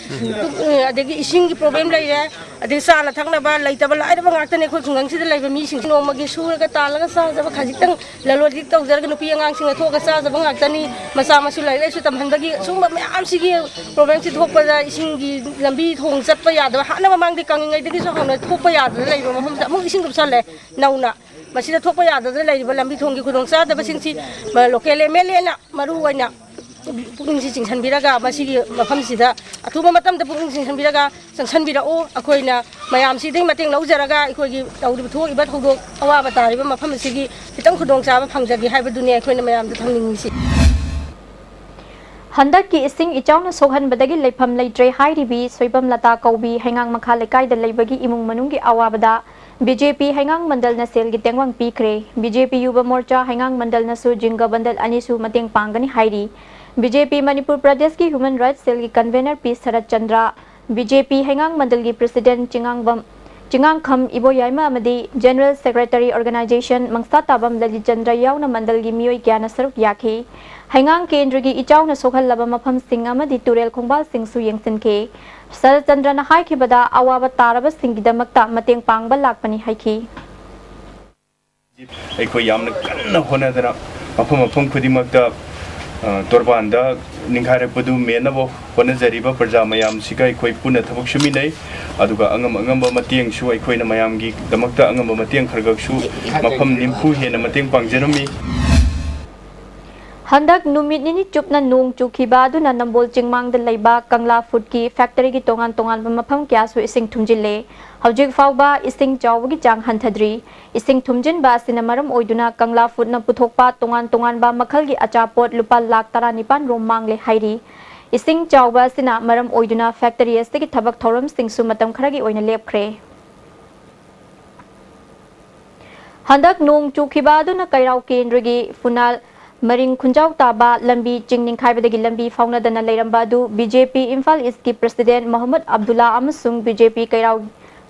ꯑꯗꯒꯤ ꯏꯁꯤꯡꯒꯤ ꯄ꯭ꯔꯣꯕ꯭ꯂꯦꯝ ꯂꯩꯔꯦ, ꯑꯗꯒꯤ ꯆꯥꯅ ꯊꯛꯅꯕ ꯂꯩꯇꯕ ꯂꯥꯏꯔꯕ ꯉꯥꯛꯇꯅꯦ ꯑꯩꯈꯣꯏ ꯈꯨꯡꯒꯪꯁꯤꯗ ꯂꯩꯕ ꯃꯤꯁꯤꯡꯁꯦ꯫ ꯅꯣꯡꯃꯒꯤ ꯁꯨꯔꯒ ꯇꯥꯜꯂꯒ ꯆꯥꯖꯕ, ꯈꯖꯤꯛꯇꯪ ꯂꯂꯣꯟ ꯏꯇꯤꯛ ꯇꯧꯖꯔꯒ ꯅꯨꯄꯤ ꯑꯉꯥꯡꯁꯤꯡꯅ ꯊꯣꯛꯑꯒ ꯆꯥꯖꯕ ꯉꯥꯛꯇꯅꯤ꯫ ꯃꯆꯥ ꯃꯁꯨ ꯂꯥꯏꯔꯤꯛ ꯂꯥꯏꯁꯨ ꯇꯝꯍꯟꯕꯒꯤ ꯁꯨꯝꯕ ꯃꯌꯥꯝꯁꯤꯒꯤ ꯄ꯭ꯔꯣꯕ꯭ꯂꯦꯝꯁꯤ ꯊꯣꯛꯄꯗ ꯏꯁꯤꯡꯒꯤ ꯂꯝꯕꯤ ꯊꯣꯡ ꯆꯠꯄ ꯌꯥꯗꯕ, ꯍꯥꯟꯅ ꯃꯃꯥꯡꯗꯤ ꯀꯪꯉꯤꯉꯩꯗꯒꯤꯁꯨ ꯍꯧꯅ ꯊꯣꯛꯄ ꯌꯥꯗꯅ ꯂꯩꯕ ꯃꯐꯝꯁꯤꯗ ꯑꯃꯨꯛ ꯏꯁꯤꯡ ꯂꯨꯞꯁꯜꯂꯦ ꯅꯧꯅ꯫ ꯃꯁꯤꯗ ꯊꯣꯛꯄ ꯌꯥꯗꯗꯅ ꯂꯩꯔꯤꯕ ꯂꯝꯕꯤ ꯊꯣꯡꯒꯤ ꯈꯨꯗꯣꯡꯆꯥꯗꯕꯁꯤꯡꯁꯤ, ꯃ-, ꯂꯣꯀꯦꯜ ꯑꯦꯝ ꯑꯦꯜ ꯑꯦꯅ ꯃꯔꯨ ꯑꯣꯏꯅ ꯄꯨꯛꯅꯤꯡꯁꯤ ꯆꯤꯡꯁꯤꯟꯕꯤꯔꯒ ꯃꯁꯤꯒꯤ ꯃꯐꯝꯁꯤꯗ ꯑꯊꯨꯕ ꯃꯇꯝꯗ ꯄꯨꯛꯅꯤꯡ ꯆꯤꯡꯁꯤꯟꯕꯤꯔꯒ ꯆꯪꯁꯤꯟꯕꯤꯔꯛꯎ꯫ ꯑꯩꯈꯣꯏꯅ ꯃꯌꯥꯝꯁꯤꯗꯒꯤ ꯃꯇꯦꯡ ꯂꯧꯖꯔꯒ ꯑꯩꯈꯣꯏꯒꯤ ꯇꯧꯔꯤꯕ, ꯊꯣꯛꯏꯕ ꯊꯧꯗꯣꯛ ꯑꯋꯥꯕ ꯇꯥꯔꯤꯕ ꯃꯐꯝ ꯑꯁꯤꯒꯤ ꯈꯤꯇꯪ ꯈꯨꯗꯣꯡꯆꯥꯕ ꯐꯪꯖꯒꯦ ꯍꯥꯏꯕꯗꯨꯅꯤ ꯑꯩꯈꯣꯏꯅ ꯃꯌꯥꯝꯗ ꯊꯝꯅꯤꯡꯉꯤꯁꯤ꯫ ꯍꯟꯗꯛꯀꯤ ꯏꯁꯤꯡ ꯏꯆꯥꯎꯅ ꯁꯣꯛꯍꯟꯕꯗꯒꯤ ꯂꯩꯐꯝ ꯂꯩꯇ꯭ꯔꯦ ꯍꯥꯏꯔꯤꯕꯤ ꯁꯣꯏꯕꯝ ꯂꯇꯥ ꯀꯧꯕꯤ ꯍꯩꯉꯥꯡ ꯃꯈꯥ ꯂꯩꯀꯥꯏꯗ ꯂꯩꯕꯒꯤ ꯏꯃꯨꯡ ꯃꯅꯨꯡꯒꯤ ꯑꯋꯥꯕꯗ ꯕꯤ ꯖꯦ ꯄꯤ ꯍꯩꯉꯥꯡ ꯃꯟꯗꯜꯅ ꯁꯦꯜꯒꯤ ꯇꯦꯡꯕꯥꯡ ꯄꯤꯈ꯭ꯔꯦ꯫ B J P Yuva Morcha ꯍꯩꯉꯥꯡ ꯃꯟꯗꯜꯅꯁꯨ ꯖꯤꯡꯒ ꯕꯟꯗꯜ ꯑꯅꯤꯁꯨ ꯃꯇꯦꯡ ꯄꯥꯡꯒꯅꯤ ꯍꯥꯏꯔꯤ꯫ ꯕꯤ ꯖꯦ ꯄꯤ ꯃꯅꯤꯄꯨꯔ ꯄ꯭ꯔꯗꯦꯁꯀꯤ ꯍ꯭ꯌꯨꯃꯦꯟ ꯔꯥꯏꯠꯁ ꯁꯦꯜꯒꯤ convener P Sarat Chandra, B J P ꯍꯩꯉꯥꯡ ꯃꯟꯗꯜꯒꯤ ꯄ꯭ꯔꯁꯤꯗꯦꯟꯠ ꯆꯤꯉꯥꯡꯕꯝ, ꯆꯤꯉꯥꯡꯈꯝ ꯏꯕꯣꯌꯥꯏꯃ ꯑꯃꯗꯤ general secretary organisation Mangsatabam Lalit Chandra ꯌꯥꯎꯅ ꯃꯟꯗꯜꯒꯤ ꯃꯤꯑꯣꯏ ꯀꯌꯥꯅ ꯁꯔꯨꯛ ꯌꯥꯈꯤ꯫ ꯍꯩꯉꯥꯡ ꯀꯦꯟꯗ꯭ꯔꯒꯤ ꯏꯆꯥꯎꯅ ꯁꯣꯛꯍꯜꯂꯕ ꯃꯐꯝꯁꯤꯡ ꯑꯃꯗꯤ ꯇꯨꯔꯦꯜ ꯈꯣꯡꯕꯥꯜꯁꯤꯡꯁꯨ ꯌꯦꯡꯁꯤꯟꯈꯤ꯫ ꯁꯔꯠ ꯆꯟꯗ꯭ꯔꯅ ꯍꯥꯏꯈꯤꯕꯗ, ꯑꯋꯥꯕ ꯇꯥꯔꯕꯁꯤꯡꯒꯤꯗꯃꯛꯇ ꯃꯇꯦꯡ ꯄꯥꯡꯕ ꯂꯥꯛꯄꯅꯤ ꯍꯥꯏꯈꯤ꯫ ꯑꯩꯈꯣꯏ ꯌꯥꯝꯅ ꯀꯟꯅ ꯍꯣꯠꯅꯗꯅ ꯃꯐꯝ ꯃꯐꯝ ꯈꯨꯗꯤꯡꯃꯛꯇ ꯑ, ꯇꯣꯔꯕꯥꯟꯗ ꯅꯤꯡꯈꯥꯏꯔꯛꯄꯗꯨ ꯃꯦꯟꯅꯕ ꯍꯣꯠꯅꯖꯔꯤꯕ ꯄ꯭ꯔꯖꯥ ꯃꯌꯥꯝꯁꯤꯒ ꯑꯩꯈꯣꯏ ꯄꯨꯟꯅ ꯊꯕꯛ ꯁꯨꯃꯤꯟꯅꯩ꯫ ꯑꯗꯨꯒ ꯑꯉꯝ ꯑꯉꯝꯕ ꯃꯇꯦꯡꯁꯨ ꯑꯩꯈꯣꯏꯅ ꯃꯌꯥꯝꯒꯤꯗꯃꯛꯇ ꯑꯉꯝꯕ ꯃꯇꯦꯡ ꯈꯔ ꯈꯛꯁꯨ ꯃꯐꯝ ꯅꯤꯐꯨ ꯍꯦꯟꯅ ꯃꯇꯦꯡ ꯄꯥꯡꯖꯔꯝꯃꯤ꯫ ꯍꯟꯗꯛ ꯅꯨꯃꯤꯠ ꯅꯤꯅꯤ ꯆꯨꯞꯅ ꯅꯣꯡ ꯆꯨꯈꯤꯕ ꯑꯗꯨꯅ ꯅꯝꯕꯣꯜ ꯆꯤꯡꯃꯥꯡꯗ ꯂꯩꯕ ꯀꯪꯂꯥ ꯐꯨꯗꯀꯤ ꯐꯦꯛꯇꯔꯤꯒꯤ ꯇꯣꯉꯥꯟ ꯇꯣꯉꯥꯟꯕ ꯃꯐꯝ ꯀꯌꯥꯁꯨ ꯏꯁꯤꯡ ꯊꯨꯝꯖꯤꯜꯂꯦ꯫ ꯍꯧꯖꯤꯛ ꯐꯥꯎꯕ ꯏꯁꯤꯡ ꯆꯥꯎꯕꯒꯤ ꯆꯥꯡ ꯍꯟꯊꯗ꯭ꯔꯤ꯫ ꯏꯁꯤꯡ ꯊꯨꯝꯖꯤꯟꯕ ꯑꯁꯤꯅ ꯃꯔꯝ ꯑꯣꯏꯗꯨꯅ ꯀꯪꯂꯥ ꯐꯨꯗꯅ ꯄꯨꯊꯣꯛꯄ ꯇꯣꯉꯥꯟ ꯇꯣꯉꯥꯟꯕ ꯃꯈꯜꯒꯤ ꯑꯆꯥꯄꯣꯠ ꯂꯨꯄꯥ ꯂꯥꯈ ꯇꯔꯥꯅꯤꯄꯥꯟ ꯔꯣꯝ ꯃꯥꯡꯂꯦ ꯍꯥꯏꯔꯤ꯫ ꯏꯁꯤꯡ ꯆꯥꯎꯕ ꯑꯁꯤꯅ ꯃꯔꯝ ꯑꯣꯏꯗꯨꯅ ꯐꯦꯛꯇꯔꯤ ꯑꯁꯤꯒꯤ ꯊꯕꯛ ꯊꯧꯔꯝꯁꯤꯡꯁꯨ ꯃꯇꯝ ꯈꯔꯒꯤ ꯑꯣꯏꯅ ꯂꯦꯞꯈ꯭ꯔꯦ꯫ ꯍꯟꯗꯛ ꯅꯣꯡ ꯆꯨꯈꯤꯕ ꯑꯗꯨꯅ ꯀꯩꯔꯥꯎ ꯀꯦꯟꯗ꯭ꯔꯒꯤ ꯐꯨꯅꯥꯜ ꯃꯔꯤꯡ ꯈꯨꯟꯖꯥꯎ ꯇꯥꯕ ꯂꯝꯕꯤ ꯆꯤꯡ ꯅꯤꯡꯈꯥꯏꯕꯗꯒꯤ ꯂꯝꯕꯤ ꯐꯥꯎꯅꯗꯅ ꯂꯩꯔꯝꯕ ꯑꯗꯨ ꯕꯤ ꯖꯦ ꯄꯤ ꯏꯝꯐꯥꯜ ꯏꯁꯀꯤ ꯄ꯭ꯔꯁꯤꯗꯦꯟ ꯃꯣꯍꯃꯨꯗ ꯑꯕꯗꯨꯜꯂꯥ ꯑꯃꯁꯨꯡ ꯕꯤ ꯖꯦ ꯄꯤ ꯀꯩꯔꯥꯎ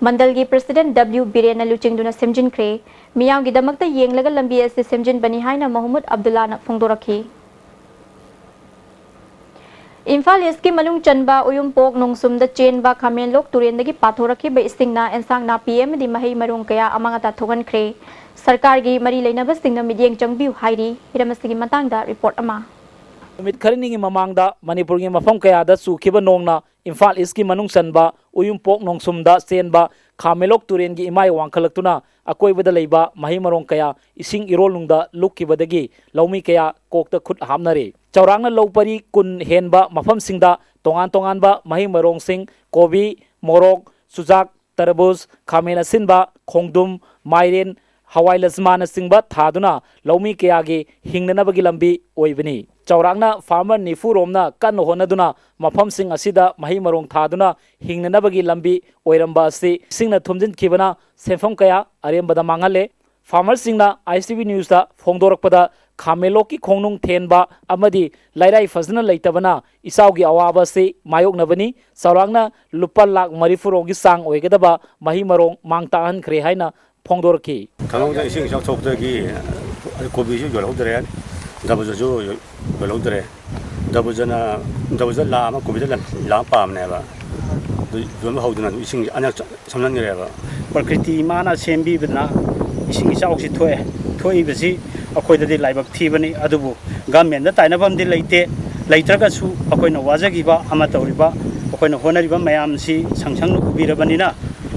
ꯃꯟꯗꯜꯒꯤ ꯄ꯭ꯔꯁꯤꯗꯦꯟ ꯗꯕ꯭ꯂꯤꯎ ꯕꯤꯔꯦꯟꯅ ꯂꯨꯆꯤꯡꯗꯨꯅ ꯁꯦꯝꯖꯤꯟꯈ꯭ꯔꯦ꯫ ꯃꯤꯌꯥꯝꯒꯤꯗꯃꯛꯇ ꯌꯦꯡꯂꯒ ꯂꯝꯕꯤ ꯑꯁꯤ ꯁꯦꯝꯖꯤꯟꯕꯅꯤ ꯍꯥꯏꯅ ꯃꯣꯍꯃꯨꯗ ꯑꯕꯗꯨꯜꯂꯥꯅ ꯐꯣꯡꯗꯣꯔꯛꯈꯤ꯫ ꯏꯝꯐꯥꯜ ꯏꯁꯀꯤ ꯃꯅꯨꯡ ꯆꯟꯕ ꯎꯌꯨꯝꯄꯣꯛ ꯅꯣꯡꯁꯨꯝꯗ ꯆꯦꯟꯕ ꯈꯥꯃꯦꯟꯂꯣꯛ ꯇꯨꯔꯦꯟꯗꯒꯤ ꯄꯥꯊꯣꯔꯛꯈꯤꯕ ꯏꯁꯤꯡꯅ ꯑꯦꯟꯁꯥꯡ ꯅꯥꯄꯤ ꯑꯃꯗꯤ ꯃꯍꯩ ꯃꯔꯣꯡ ꯀꯌꯥ ꯑꯃꯥꯡ ꯑꯇꯥ ꯊꯣꯛꯍꯟꯈ꯭ꯔꯦ꯫ ꯁꯔꯀꯥꯔꯒꯤ ꯃꯔꯤ ꯂꯩꯅꯕꯁꯤꯡꯅ ꯃꯤꯠꯌꯦꯡ ꯆꯪꯕꯤꯌꯨ ꯍꯥꯏꯔꯤ꯫ ꯍꯤꯔꯝ ꯑꯁꯤꯒꯤ ꯃꯇꯥꯡꯗ ꯔꯤꯄꯣꯔꯠ ꯑꯃ꯫ ꯅꯨꯃꯤꯠ ꯈꯔꯅꯤꯒꯤ ꯃꯃꯥꯡꯗ ꯃꯅꯤꯄꯨꯔꯒꯤ ꯃꯐꯝ ꯀꯌꯥꯗ ꯆꯨꯈꯤꯕ ꯅꯣꯡꯅ ꯏꯝꯐꯥꯜ ꯏꯁꯀꯤ ꯃꯅꯨꯡ ꯆꯟꯕ ꯎꯌꯨꯝꯄꯣꯛ ꯅꯣꯡꯁꯨꯝꯗ ꯆꯦꯟꯕ ꯈꯥꯃꯦꯂꯣꯛ ꯇꯨꯔꯦꯟꯒꯤ ꯏꯃꯥꯏ ꯋꯥꯡꯈꯠꯂꯛꯇꯨꯅ ꯑꯀꯣꯏꯕꯗ ꯂꯩꯕ ꯃꯍꯩ ꯃꯔꯣꯡ ꯀꯌꯥ ꯏꯁꯤꯡ ꯏꯔꯣꯜꯅꯨꯡꯗ ꯂꯨꯞꯈꯤꯕꯗꯒꯤ ꯂꯧꯃꯤ ꯀꯌꯥ ꯀꯣꯛꯇ ꯈꯨꯠ ꯍꯥꯞꯅꯔꯦ꯫ ꯆꯥꯎꯔꯥꯛꯅ ꯂꯧ ꯄꯔꯤ ꯀꯨꯟ ꯍꯦꯟꯕ ꯃꯐꯝꯁꯤꯡꯗ ꯇꯣꯉꯥꯟ ꯇꯣꯉꯥꯟꯕ ꯃꯍꯩ ꯃꯔꯣꯡꯁꯤꯡ, ꯀꯣꯕꯤ, ꯃꯣꯔꯣꯛ, ꯆꯨꯖꯥꯛ, ꯇꯔꯕꯨꯖ, ꯈꯥꯃꯦꯟ ꯑꯁꯤꯟꯕ, ꯈꯣꯡꯗꯨꯝ, ꯃꯥꯏꯔꯦꯟ, ꯍꯋꯥꯏ ꯂꯖꯃꯥꯅꯆꯤꯡꯕ ꯊꯥꯗꯨꯅ ꯂꯧꯃꯤ ꯀꯌꯥꯒꯤ ꯍꯤꯡꯅꯅꯕꯒꯤ ꯂꯝꯕꯤ ꯑꯣꯏꯕꯅꯤ꯫ ꯆꯥꯎꯔꯥꯛꯅ ꯐꯥꯔꯃꯔ ꯅꯤꯐꯨ ꯔꯣꯝꯅ ꯀꯟꯅ ꯍꯣꯠꯅꯗꯨꯅ ꯃꯐꯝꯁꯤꯡ ꯑꯁꯤꯗ ꯃꯍꯩ ꯃꯔꯣꯡ ꯊꯥꯗꯨꯅ ꯍꯤꯡꯅꯅꯕꯒꯤ ꯂꯝꯕꯤ ꯑꯣꯏꯔꯝꯕ ꯑꯁꯤ ꯏꯁꯤꯡꯅ ꯊꯨꯝꯖꯤꯟꯈꯤꯕꯅ ꯁꯦꯟꯐꯝ ꯀꯌꯥ ꯑꯔꯦꯝꯕꯗ ꯃꯥꯡꯍꯜꯂꯦ꯫ ꯐꯥꯔꯃꯔꯁꯤꯡꯅ ꯑꯥꯏ ꯑꯦꯁ ꯇꯤ ꯚꯤ ꯅ꯭ꯌꯨꯁꯇ ꯐꯣꯡꯗꯣꯔꯛꯄꯗ ꯈꯥꯃꯦꯟꯂꯣꯛꯀꯤ ꯈꯣꯡꯅꯨꯡ ꯊꯦꯟꯕ ꯑꯃꯗꯤ ꯂꯩꯔꯥꯏ ꯐꯖꯅ ꯂꯩꯇꯕꯅ ꯏꯆꯥꯎꯒꯤ ꯑꯋꯥꯕ ꯑꯁꯤ ꯃꯥꯌꯣꯛꯅꯕꯅꯤ꯫ ꯆꯥꯎꯔꯥꯛꯅ ꯂꯨꯄꯥ ꯂꯥꯈ ꯃꯔꯤꯐꯨ ꯔꯣꯝꯒꯤ ꯆꯥꯡ ꯑꯣꯏꯒꯗꯕ ꯃꯍꯩ ꯃꯔꯣꯡ ꯃꯥꯡ ꯇꯥꯛꯍꯟꯈ꯭ꯔꯦ ꯍꯥꯏꯅ ꯐꯣꯡꯗꯣꯔꯛꯈꯤ꯫ ꯈꯥꯃꯦꯟꯂꯣꯛꯇ ꯏꯁꯤꯡ ꯏꯆꯥꯎ ꯊꯣꯛꯄꯗꯒꯤ ꯀꯣꯕꯤꯁꯨ ꯌꯣꯜꯍꯧꯗ꯭ꯔꯦ, ꯗꯕꯨꯖꯁꯨ ꯌꯣꯜꯍꯧꯗ꯭ꯔꯦ꯫ ꯗꯕꯨꯖꯅ, ꯗꯕꯨꯖ ꯂꯥꯈ ꯑꯃ, ꯀꯣꯕꯤꯗ ꯂꯥꯈ ꯑꯃ ꯄꯥꯝꯕꯅꯦꯕ꯫ ꯑꯗꯨ ꯌꯣꯟꯕ ꯍꯧꯗꯅ ꯑꯗꯨꯝ ꯏꯁꯤꯡꯁꯦ ꯑꯅꯤꯔꯛ ꯆ-, ꯁꯝꯅꯟꯈ꯭ꯔꯦꯕ꯫ ꯄ꯭ꯔꯀ꯭ꯔꯤꯇꯤ ꯏꯃꯥꯅ ꯁꯦꯝꯕꯤꯕꯅ ꯏꯁꯤꯡ ꯏꯆꯥꯎꯁꯤ ꯊꯣꯛꯑꯦ꯫ ꯊꯣꯛꯏꯕꯁꯤ ꯑꯩꯈꯣꯏꯗꯗꯤ ꯂꯥꯏꯕꯛ ꯊꯤꯕꯅꯤ, ꯑꯗꯨꯕꯨ ꯒꯃꯦꯟꯗ ꯇꯥꯏꯅꯐꯝꯗꯤ ꯂꯩꯇꯦ꯫ ꯂꯩꯇ꯭ꯔꯒꯁꯨ ꯑꯩꯈꯣꯏꯅ ꯋꯥꯖꯈꯤꯕ ꯑꯃ ꯇꯧꯔꯤꯕ, ꯑꯩꯈꯣꯏꯅ ꯍꯣꯠꯅꯔꯤꯕ ꯃꯌꯥꯝꯁꯤ ꯁꯪ ꯁꯪꯅ ꯎꯕꯤꯔꯕꯅꯤꯅ,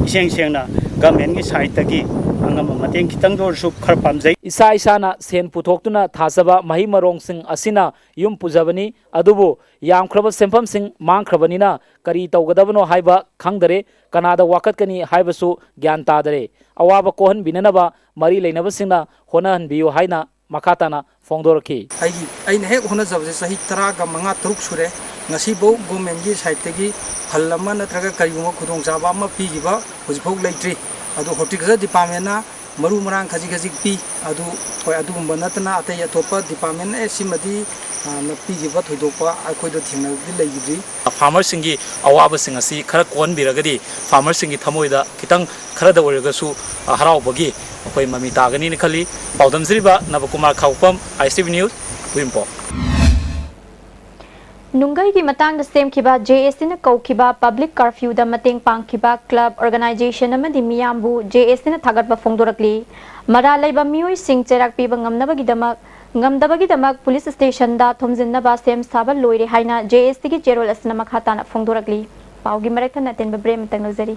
ꯏꯁꯦꯡ ꯁꯦꯡꯅ ꯒꯃꯦꯟꯒꯤ ꯁꯥꯏꯠꯇꯒꯤ ꯑꯉꯝꯕ ꯃꯇꯦꯡ ꯈꯤꯇꯪꯗ ꯑꯣꯏꯔꯁꯨ ꯈꯔ ꯄꯥꯝꯖꯩ꯫ ꯏꯁꯥ ꯏꯁꯥꯅ ꯁꯦꯟ ꯄꯨꯊꯣꯛꯇꯨꯅ ꯊꯥꯖꯕ ꯃꯍꯩ ꯃꯔꯣꯡꯁꯤꯡ ꯑꯁꯤꯅ ꯌꯨꯝ ꯄꯨꯖꯕꯅꯤ, ꯑꯗꯨꯕꯨ ꯌꯥꯝꯈ꯭ꯔꯕ ꯁꯦꯟꯐꯝꯁꯤꯡ ꯃꯥꯡꯈ꯭ꯔꯕꯅꯤꯅ ꯀꯔꯤ ꯇꯧꯒꯗꯕꯅꯣ ꯍꯥꯏꯕ ꯈꯪꯗꯔꯦ, ꯀꯅꯥꯗ ꯋꯥꯀꯠꯀꯅꯤ ꯍꯥꯏꯕꯁꯨ ꯒ꯭ꯌꯥꯟ ꯇꯥꯗꯔꯦ꯫ ꯑꯋꯥꯕ ꯀꯣꯛꯍꯟꯕꯤꯅꯅꯕ ꯃꯔꯤ ꯂꯩꯅꯕꯁꯤꯡꯅ ꯍꯣꯠꯅꯍꯟꯕꯤꯌꯨ ꯍꯥꯏꯅ ꯃꯈꯥ ꯇꯥꯅ ꯐꯣꯡꯗꯣꯔꯛꯈꯤ꯫ ꯑꯩꯒꯤ, ꯑꯩꯅ ꯍꯦꯛ ꯍꯣꯠꯅꯖꯕꯁꯦ ꯆꯍꯤ ꯇꯔꯥꯒ ꯃꯉꯥ ꯇꯔꯨꯛ ꯁꯨꯔꯦ꯫ ꯉꯁꯤꯐꯥꯎ ꯒꯣꯔꯃꯦꯟꯒꯤ ꯁꯥꯏꯠꯇꯒꯤ ꯐꯜ ꯑꯃ ꯅꯠꯇ꯭ꯔꯒ ꯀꯔꯤꯒꯨꯝꯕ ꯈꯨꯗꯣꯡꯆꯥꯕ ꯑꯃ ꯄꯤꯈꯤꯕ ꯍꯧꯖꯤꯛꯐꯥꯎ ꯂꯩꯇ꯭ꯔꯤ꯫ ꯑꯗꯨ ꯍꯣꯔꯇꯤꯀꯜꯆꯔ ꯗꯤꯄꯥꯔꯠꯃꯦꯟꯅ ꯃꯔꯨ ꯃꯔꯥꯡ ꯈꯖꯤꯛ ꯈꯖꯤꯛ ꯄꯤ꯫ ꯑꯗꯨ ꯍꯣꯏ, ꯑꯗꯨꯒꯨꯝꯕ ꯅꯠꯇꯅ ꯑꯇꯩ ꯑꯇꯣꯞꯄ ꯗꯤꯄꯥꯔꯠꯃꯦꯟ ꯑꯦ ꯁꯤꯃꯗꯤ, ꯑ, ꯅ ꯄꯤꯈꯤꯕ ꯊꯣꯏꯗꯣꯛꯄ ꯑꯩꯈꯣꯏꯗ ꯊꯦꯡꯅꯕꯗꯤ ꯂꯩꯈꯤꯗ꯭ꯔꯤ꯫ ꯐꯥꯔꯃꯔꯁꯤꯡꯒꯤ ꯑꯋꯥꯕꯁꯤꯡ ꯑꯁꯤ ꯈꯔ ꯀꯣꯛꯍꯟꯕꯤꯔꯒꯗꯤ ꯐꯥꯔꯃꯔꯁꯤꯡꯒꯤ ꯊꯃꯣꯏꯗ ꯈꯤꯇꯪ ꯈꯔꯗ ꯑꯣꯏꯔꯒꯁꯨ, ꯑ, ꯍꯔꯥꯎꯕꯒꯤ ꯑꯩꯈꯣꯏ ꯃꯃꯤ ꯇꯥꯒꯅꯤꯅ ꯈꯜꯂꯤ꯫ ꯄꯥꯎꯗꯝꯖꯔꯤꯕ ꯅꯕꯀꯨꯃꯥꯔ ꯈꯥꯎꯄꯝ, ꯑꯥꯏ ꯑꯦꯁ ꯇꯤ ꯚꯤ ꯅ꯭ꯌꯨꯁ, ꯍꯨꯏꯝꯄꯣꯛ꯫ ꯅꯨꯡꯒꯩꯒꯤ ꯃꯇꯥꯡꯗ ꯁꯦꯝꯈꯤꯕ ꯖꯦ ꯑꯦꯁ ꯇꯤꯅ ꯀꯧꯈꯤꯕ ꯄꯕ꯭ꯂꯤꯛ ꯀꯔꯐ꯭ꯌꯨꯗ ꯃꯇꯦꯡ ꯄꯥꯡꯈꯤꯕ ꯀ꯭ꯂꯕ, ꯑꯣꯔꯒꯅꯥꯏꯖꯦꯁꯟ ꯑꯃꯗꯤ ꯃꯤꯌꯥꯝꯕꯨ ꯖꯦ ꯑꯦꯁ ꯇꯤꯅ ꯊꯥꯒꯠꯄ ꯐꯣꯡꯗꯣꯔꯛꯂꯤ꯫ ꯃꯔꯥꯜ ꯂꯩꯕ ꯃꯤꯑꯣꯏꯁꯤꯡ ꯆꯩꯔꯥꯛ ꯄꯤꯕ ꯉꯝꯅꯕꯒꯤꯗꯃꯛ, ꯉꯝꯗꯕꯒꯤꯗꯃꯛ ꯄꯨꯂꯤꯁ ꯁ꯭ꯇꯦꯁꯟꯗ ꯊꯣꯝꯖꯤꯟꯅꯕ ꯁꯦꯝ ꯁꯥꯕ ꯂꯣꯏꯔꯦ ꯍꯥꯏꯅ ꯖꯦ ꯑꯦꯁ ꯇꯤꯒꯤ ꯆꯦꯔꯣꯜ ꯑꯁꯤꯅ ꯃꯈꯥ ꯇꯥꯅ ꯐꯣꯡꯗꯣꯔꯛꯂꯤ꯫ ꯄꯥꯎꯒꯤ ꯃꯔꯛ ꯊꯠꯅ ꯑꯇꯦꯟꯕ ꯕ꯭ꯔꯦꯛ ꯑꯃꯇꯪ ꯂꯧꯖꯔꯤ꯫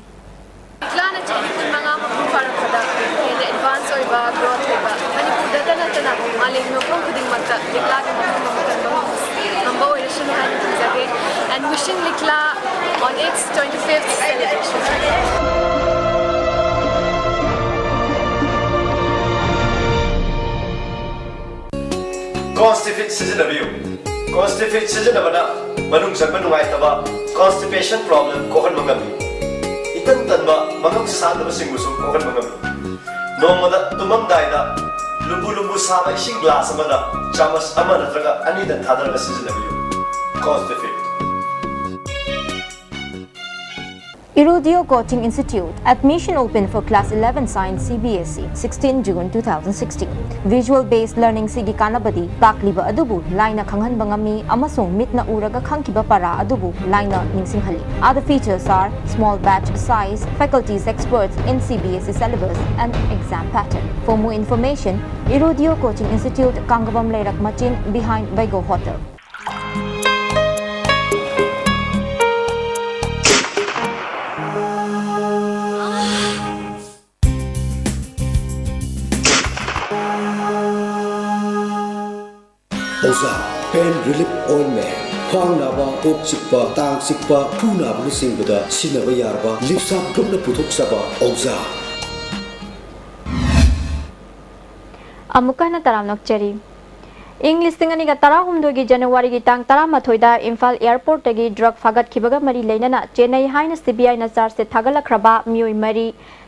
ꯂꯤꯛꯂꯥꯅ ꯆꯍꯤ ꯀꯨꯟꯃꯉꯥ ꯃꯄꯨꯡ ꯐꯥꯔꯛꯄꯗ ꯍꯦꯟꯅ ꯑꯦꯗꯚꯥꯟꯁ ꯑꯣꯏꯕ, ꯒ꯭ꯔꯣꯊ ꯑꯣꯏꯕ, ꯃꯅꯤꯄꯨꯔꯗꯇ ꯅꯠꯇꯅ ꯃꯥꯂꯦꯝꯒꯤ ꯃꯐꯝ ꯈꯨꯗꯤꯡꯃꯛꯇ ꯂꯤꯛꯂꯥꯒꯤ ꯃꯐꯝ ꯑꯃ ꯀꯟꯕ ꯉꯝꯕ ꯑꯣꯏꯔꯁꯅꯨ ꯍꯥꯏꯅ ꯊꯝꯖꯒꯦ꯫ And wishing Likla on its twenty-fifth celebration. Constipate ꯁꯤꯖꯤꯟꯅꯕꯤꯌꯨ꯫ Constipate ꯁꯤꯖꯤꯟꯅꯕꯅ ꯃꯅꯨꯡ ꯆꯪꯕ ꯅꯨꯡꯉꯥꯏꯇꯕ, constipation problem ꯀꯣꯛꯍꯟꯕ ꯉꯝꯃꯤ꯫ ꯏꯇꯟ ꯇꯟꯕ, ꯃꯉꯝ ꯁꯥꯟꯗꯕꯁꯤꯡꯕꯨꯁꯨ ꯀꯣꯛꯍꯟꯕ ꯉꯝꯃꯤ꯫ ꯅꯣꯡꯃꯗ ꯇꯨꯝꯃꯝꯗꯥꯏꯗ ꯂꯨꯝꯕꯨ ꯂꯨꯝꯕꯨ ꯁꯥꯕ ꯏꯁꯤꯡ ꯒ꯭ꯂꯥꯁ ꯑꯃꯗ ꯆꯥꯃꯁ ꯑꯃ ꯅꯠꯇ꯭ꯔꯒ ꯑꯅꯤꯗꯪ ꯊꯥꯗꯔꯒ ꯁꯤꯖꯤꯟꯅꯕꯤꯌꯨ꯫ Constipate꯫ Irudio Coaching Institute, admission open for class eleven science C B S E, sixteen June two thousand sixteen. Visual based learning ꯁꯤꯒꯤ ꯀꯥꯟꯅꯕꯗꯤ ꯇꯥꯛꯂꯤꯕ ꯑꯗꯨꯕꯨ ꯂꯥꯏꯅ ꯈꯪꯍꯟꯕ ꯉꯝꯃꯤ ꯑꯃꯁꯨꯡ ꯃꯤꯠꯅ ꯎꯔꯒ ꯈꯪꯈꯤꯕ ꯄꯔꯥ ꯑꯗꯨꯕꯨ ꯂꯥꯏꯅ ꯅꯤꯡꯁꯤꯡꯍꯜꯂꯤ꯫ Other features are small batch size, faculties experts in C B S E syllabus and exam pattern. For more information, Irudio Coaching Institute, Kangabam Leirak Machin, behind Baigo Hotel. ꯑꯣꯖꯥ, pain relief ointment, ꯈ꯭ꯋꯥꯡ ꯅꯥꯕ, ꯀꯣꯛ ꯆꯤꯛꯄ, ꯇꯥꯡ ꯆꯤꯛꯄ, ꯈꯨ ꯅꯥꯕꯅꯆꯤꯡꯕꯗ ꯁꯤꯖꯤꯟꯅꯕ ꯌꯥꯔꯕ ꯂꯤꯞꯁꯥꯞ ꯒ꯭ꯔꯨꯞꯅ ꯄꯨꯊꯣꯛꯆꯕ ꯑꯣꯖꯥ꯫ ꯑꯃꯨꯛꯀ ꯍꯟꯅ ꯇꯔꯥꯝꯅ ꯑꯣꯛꯆꯔꯤ꯫ ꯏꯪ ꯂꯤꯁꯤꯡ ꯑꯅꯤꯒ ꯇꯔꯥꯍꯨꯝꯗꯣꯏꯒꯤ ꯖꯅꯋꯥꯔꯤꯒꯤ ꯇꯥꯡ ꯇꯔꯥꯃꯥꯊꯣꯏꯗ ꯏꯝꯐꯥꯜ ꯑꯦꯌꯔꯄꯣꯔꯠꯇꯒꯤ ꯗ꯭ꯔꯒ ꯐꯥꯒꯠꯈꯤꯕꯒ ꯃꯔꯤ ꯂꯩꯅꯅ ꯆꯦꯟꯅꯩ ꯍꯥꯏꯅ ꯁꯤ ꯕꯤ ꯑꯥꯏꯅ ꯆꯥꯔꯖ ꯁꯤꯠ ꯊꯥꯒꯠꯂꯛꯈ꯭ꯔꯕ ꯃꯤꯑꯣꯏ ꯃꯔꯤ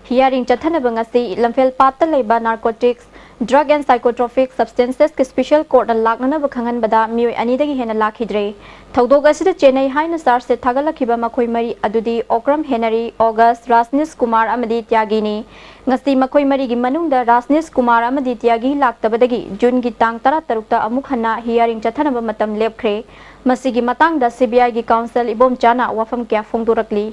ꯍꯤꯌꯥꯔꯤꯡ ꯆꯠꯊꯅꯕ ꯉꯁꯤ ꯂꯝꯐꯦꯜ ꯄꯥꯠꯇ ꯂꯩꯕ ꯅꯥꯔꯀꯣꯇꯤꯛꯁ, ꯗ꯭ꯔꯒ ꯑꯦꯟ ꯁꯥꯏꯀꯣꯇ꯭ꯔꯣꯐꯤꯛ ꯁꯕꯁꯇꯦꯟꯁꯦꯁꯀꯤ ꯁ꯭ꯄꯤꯁꯦꯜ ꯀꯣꯔꯠꯅ ꯂꯥꯛꯅꯅꯕ ꯈꯪꯍꯟꯕꯗ ꯃꯤꯑꯣꯏ ꯑꯅꯤꯗꯒꯤ ꯍꯦꯟꯅ ꯂꯥꯛꯈꯤꯗ꯭ꯔꯦ꯫ ꯊꯧꯗꯣꯛ ꯑꯁꯤꯗ ꯆꯦꯟꯅꯩ ꯍꯥꯏꯅ ꯆꯥꯔꯖ ꯁꯤꯠ ꯊꯥꯒꯠꯂꯛꯈꯤꯕ ꯃꯈꯣꯏ ꯃꯔꯤ ꯑꯗꯨꯗꯤ ꯑꯣꯀ꯭ꯔꯝ ꯍꯦꯅꯔꯤ, ꯑꯣꯒꯁ, ꯔꯥꯖꯅꯤꯁ ꯀꯨꯃꯥꯔ ꯑꯃꯗꯤ ꯇ꯭ꯌꯥꯒꯤꯅꯤ꯫ ꯉꯁꯤ ꯃꯈꯣꯏ ꯃꯔꯤꯒꯤ ꯃꯅꯨꯡꯗ ꯔꯥꯖꯅꯤꯁ ꯀꯨꯃꯥꯔ ꯑꯃꯗꯤ ꯇ꯭ꯌꯥꯒꯤ ꯂꯥꯛꯇꯕꯗꯒꯤ ꯖꯨꯟꯒꯤ ꯇꯥꯡ ꯇꯔꯥꯇꯔꯨꯛꯇ ꯑꯃꯨꯛ ꯍꯟꯅ ꯍꯤꯌꯥꯔꯤꯡ ꯆꯠꯊꯅꯕ ꯃꯇꯝ ꯂꯦꯞꯈ꯭ꯔꯦ꯫ ꯃꯁꯤꯒꯤ ꯃꯇꯥꯡꯗ ꯁꯤ ꯕꯤ ꯑꯥꯏꯒꯤ ꯀꯥꯎꯟꯁꯤꯜ ꯏꯕꯣꯝꯆꯥꯅ ꯋꯥꯐꯝ ꯀꯌꯥ ꯐꯣꯡꯗꯣꯔꯛꯂꯤ꯫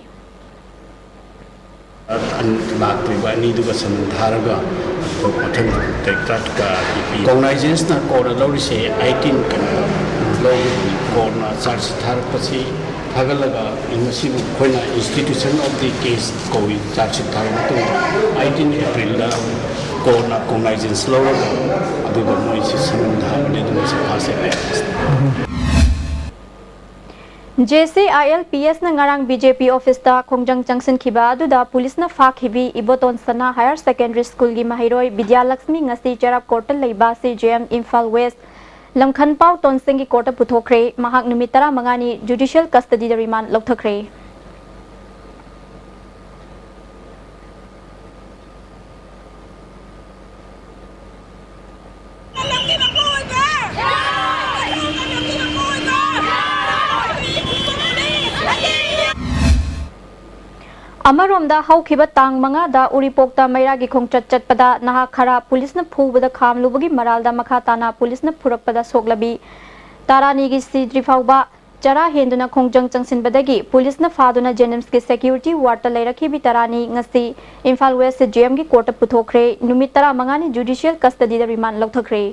ꯂꯥꯛꯇ꯭ꯔꯤꯕ ꯑꯅꯤꯗꯨꯒ ꯁꯃꯟ ꯊꯥꯔꯒ ꯑꯩꯈꯣꯏ ꯃꯊꯪ ꯇꯥꯔꯤꯛ ꯇꯔꯥꯇꯔꯨꯛꯇ ꯄꯤ꯫ ꯀꯣꯒꯅꯥꯏꯖꯦꯟꯁꯅ ꯀꯣꯔꯠꯅ ꯂꯧꯔꯤꯁꯦ ꯑꯩꯠꯇꯤꯟ ꯀꯩꯅꯣ ꯂꯧꯔꯤꯕꯅꯤ꯫ ꯀꯣꯔꯠꯅ ꯆꯥꯔꯖ ꯁꯤꯠ ꯊꯥꯔꯛꯄꯁꯤ ꯊꯥꯒꯠꯂꯒ ꯃꯁꯤꯕꯨ ꯑꯩꯈꯣꯏꯅ institution of the case ꯀꯧꯏ꯫ ꯆꯥꯔꯖ ꯁꯤꯠ ꯊꯥꯔꯕ ꯃꯇꯨꯡꯗ ꯑꯩꯠꯇꯤꯟ ꯑꯦꯄ꯭ꯔꯤꯜꯗ ꯀꯣꯔꯠꯅ ꯀꯣꯒꯅꯥꯏꯖꯦꯟꯁ ꯂꯧꯔꯒ ꯑꯗꯨꯒ ꯃꯣꯏꯁꯤ ꯁꯃꯟ ꯊꯥꯕꯅꯤ꯫ ꯑꯗꯨꯒ ꯁꯤ ꯐꯥꯁ F I R J C I L P ꯑꯦꯁꯅ ꯉꯔꯥꯡ ꯕꯤ ꯖꯦ ꯄꯤ ꯑꯣꯐꯤꯁꯇ ꯈꯣꯡꯖꯪ ꯆꯪꯁꯤꯟꯈꯤꯕ ꯑꯗꯨꯗ ꯄꯨꯂꯤꯁꯅ ꯐꯥꯈꯤꯕꯤ ꯏꯕꯣꯇꯣꯟ ꯁꯅꯥ ꯍꯥꯌꯔ ꯁꯦꯀꯦꯟꯗꯔꯤ ꯁ꯭ꯀꯨꯜꯒꯤ ꯃꯍꯩꯔꯣꯏ ꯕꯤꯗ꯭ꯌꯥꯂꯛꯁꯃꯤ ꯉꯁꯤ ꯆꯦꯔꯥꯞ ꯀꯣꯔꯠꯇ ꯂꯩꯕ ꯁꯤ ꯖꯦ ꯑꯦꯝ ꯏꯝꯐꯥꯜ ꯋꯦꯁ ꯂꯝꯈꯟꯄꯥꯎ ꯇꯣꯟꯁꯤꯡꯒꯤ ꯀꯣꯔꯠꯇ ꯄꯨꯊꯣꯛꯈ꯭ꯔꯦ꯫ ꯃꯍꯥꯛ ꯅꯨꯃꯤꯠ ꯇꯔꯥꯃꯉꯥꯅꯤ ꯖꯨꯗꯤꯁꯤꯌꯦꯜ ꯀꯁꯇꯗꯤꯗ ꯔꯤꯃꯥꯟꯗ ꯂꯧꯊꯈ꯭ꯔꯦ꯫ ꯑꯃꯔꯣꯝꯗ, ꯍꯧꯈꯤꯕ ꯇꯥꯡ ꯃꯉꯥꯗ ꯎꯔꯤꯄꯣꯛꯇ ꯃꯩꯔꯥꯒꯤ ꯈꯣꯡꯆꯠ ꯆꯠꯄꯗ ꯅꯍꯥ ꯈꯔ ꯄꯨꯂꯤꯁꯅ ꯐꯨꯕꯗ ꯈꯥꯝꯂꯨꯕꯒꯤ ꯃꯔꯥꯜꯗ ꯃꯈꯥ ꯇꯥꯅ ꯄꯨꯂꯤꯁꯅ ꯐꯨꯔꯛꯄꯗ ꯁꯣꯛꯂꯕꯤ ꯇꯔꯥꯅꯤꯒꯤ ꯁꯤꯗ꯭ꯔꯤ ꯐꯥꯎꯕ ꯆꯔꯥ ꯍꯦꯟꯗꯨꯅ ꯈꯣꯡꯖꯪ ꯆꯪꯁꯤꯟꯕꯗꯒꯤ ꯄꯨꯂꯤꯁꯅ ꯐꯥꯗꯨꯅ ꯖꯦꯅꯤꯝꯁꯀꯤ ꯁꯦꯀ꯭ꯌꯨꯔꯤꯇꯤ ꯋꯥꯔꯗꯇ ꯂꯩꯔꯛꯈꯤꯕꯤ ꯇꯔꯥꯅꯤ ꯉꯁꯤ ꯏꯝꯐꯥꯜ ꯋꯦꯁ ꯖꯦ ꯑꯦꯝꯒꯤ ꯀꯣꯔꯠꯇ ꯄꯨꯊꯣꯛꯈ꯭ꯔꯦ꯫ ꯅꯨꯃꯤꯠ ꯇꯔꯥꯃꯉꯥꯅꯤ ꯖꯨꯗꯤꯁꯤꯌꯦꯜ ꯀꯁꯇꯗꯤꯗ ꯔꯤꯃꯥꯟꯗ ꯂꯧꯊꯈ꯭ꯔꯦ꯫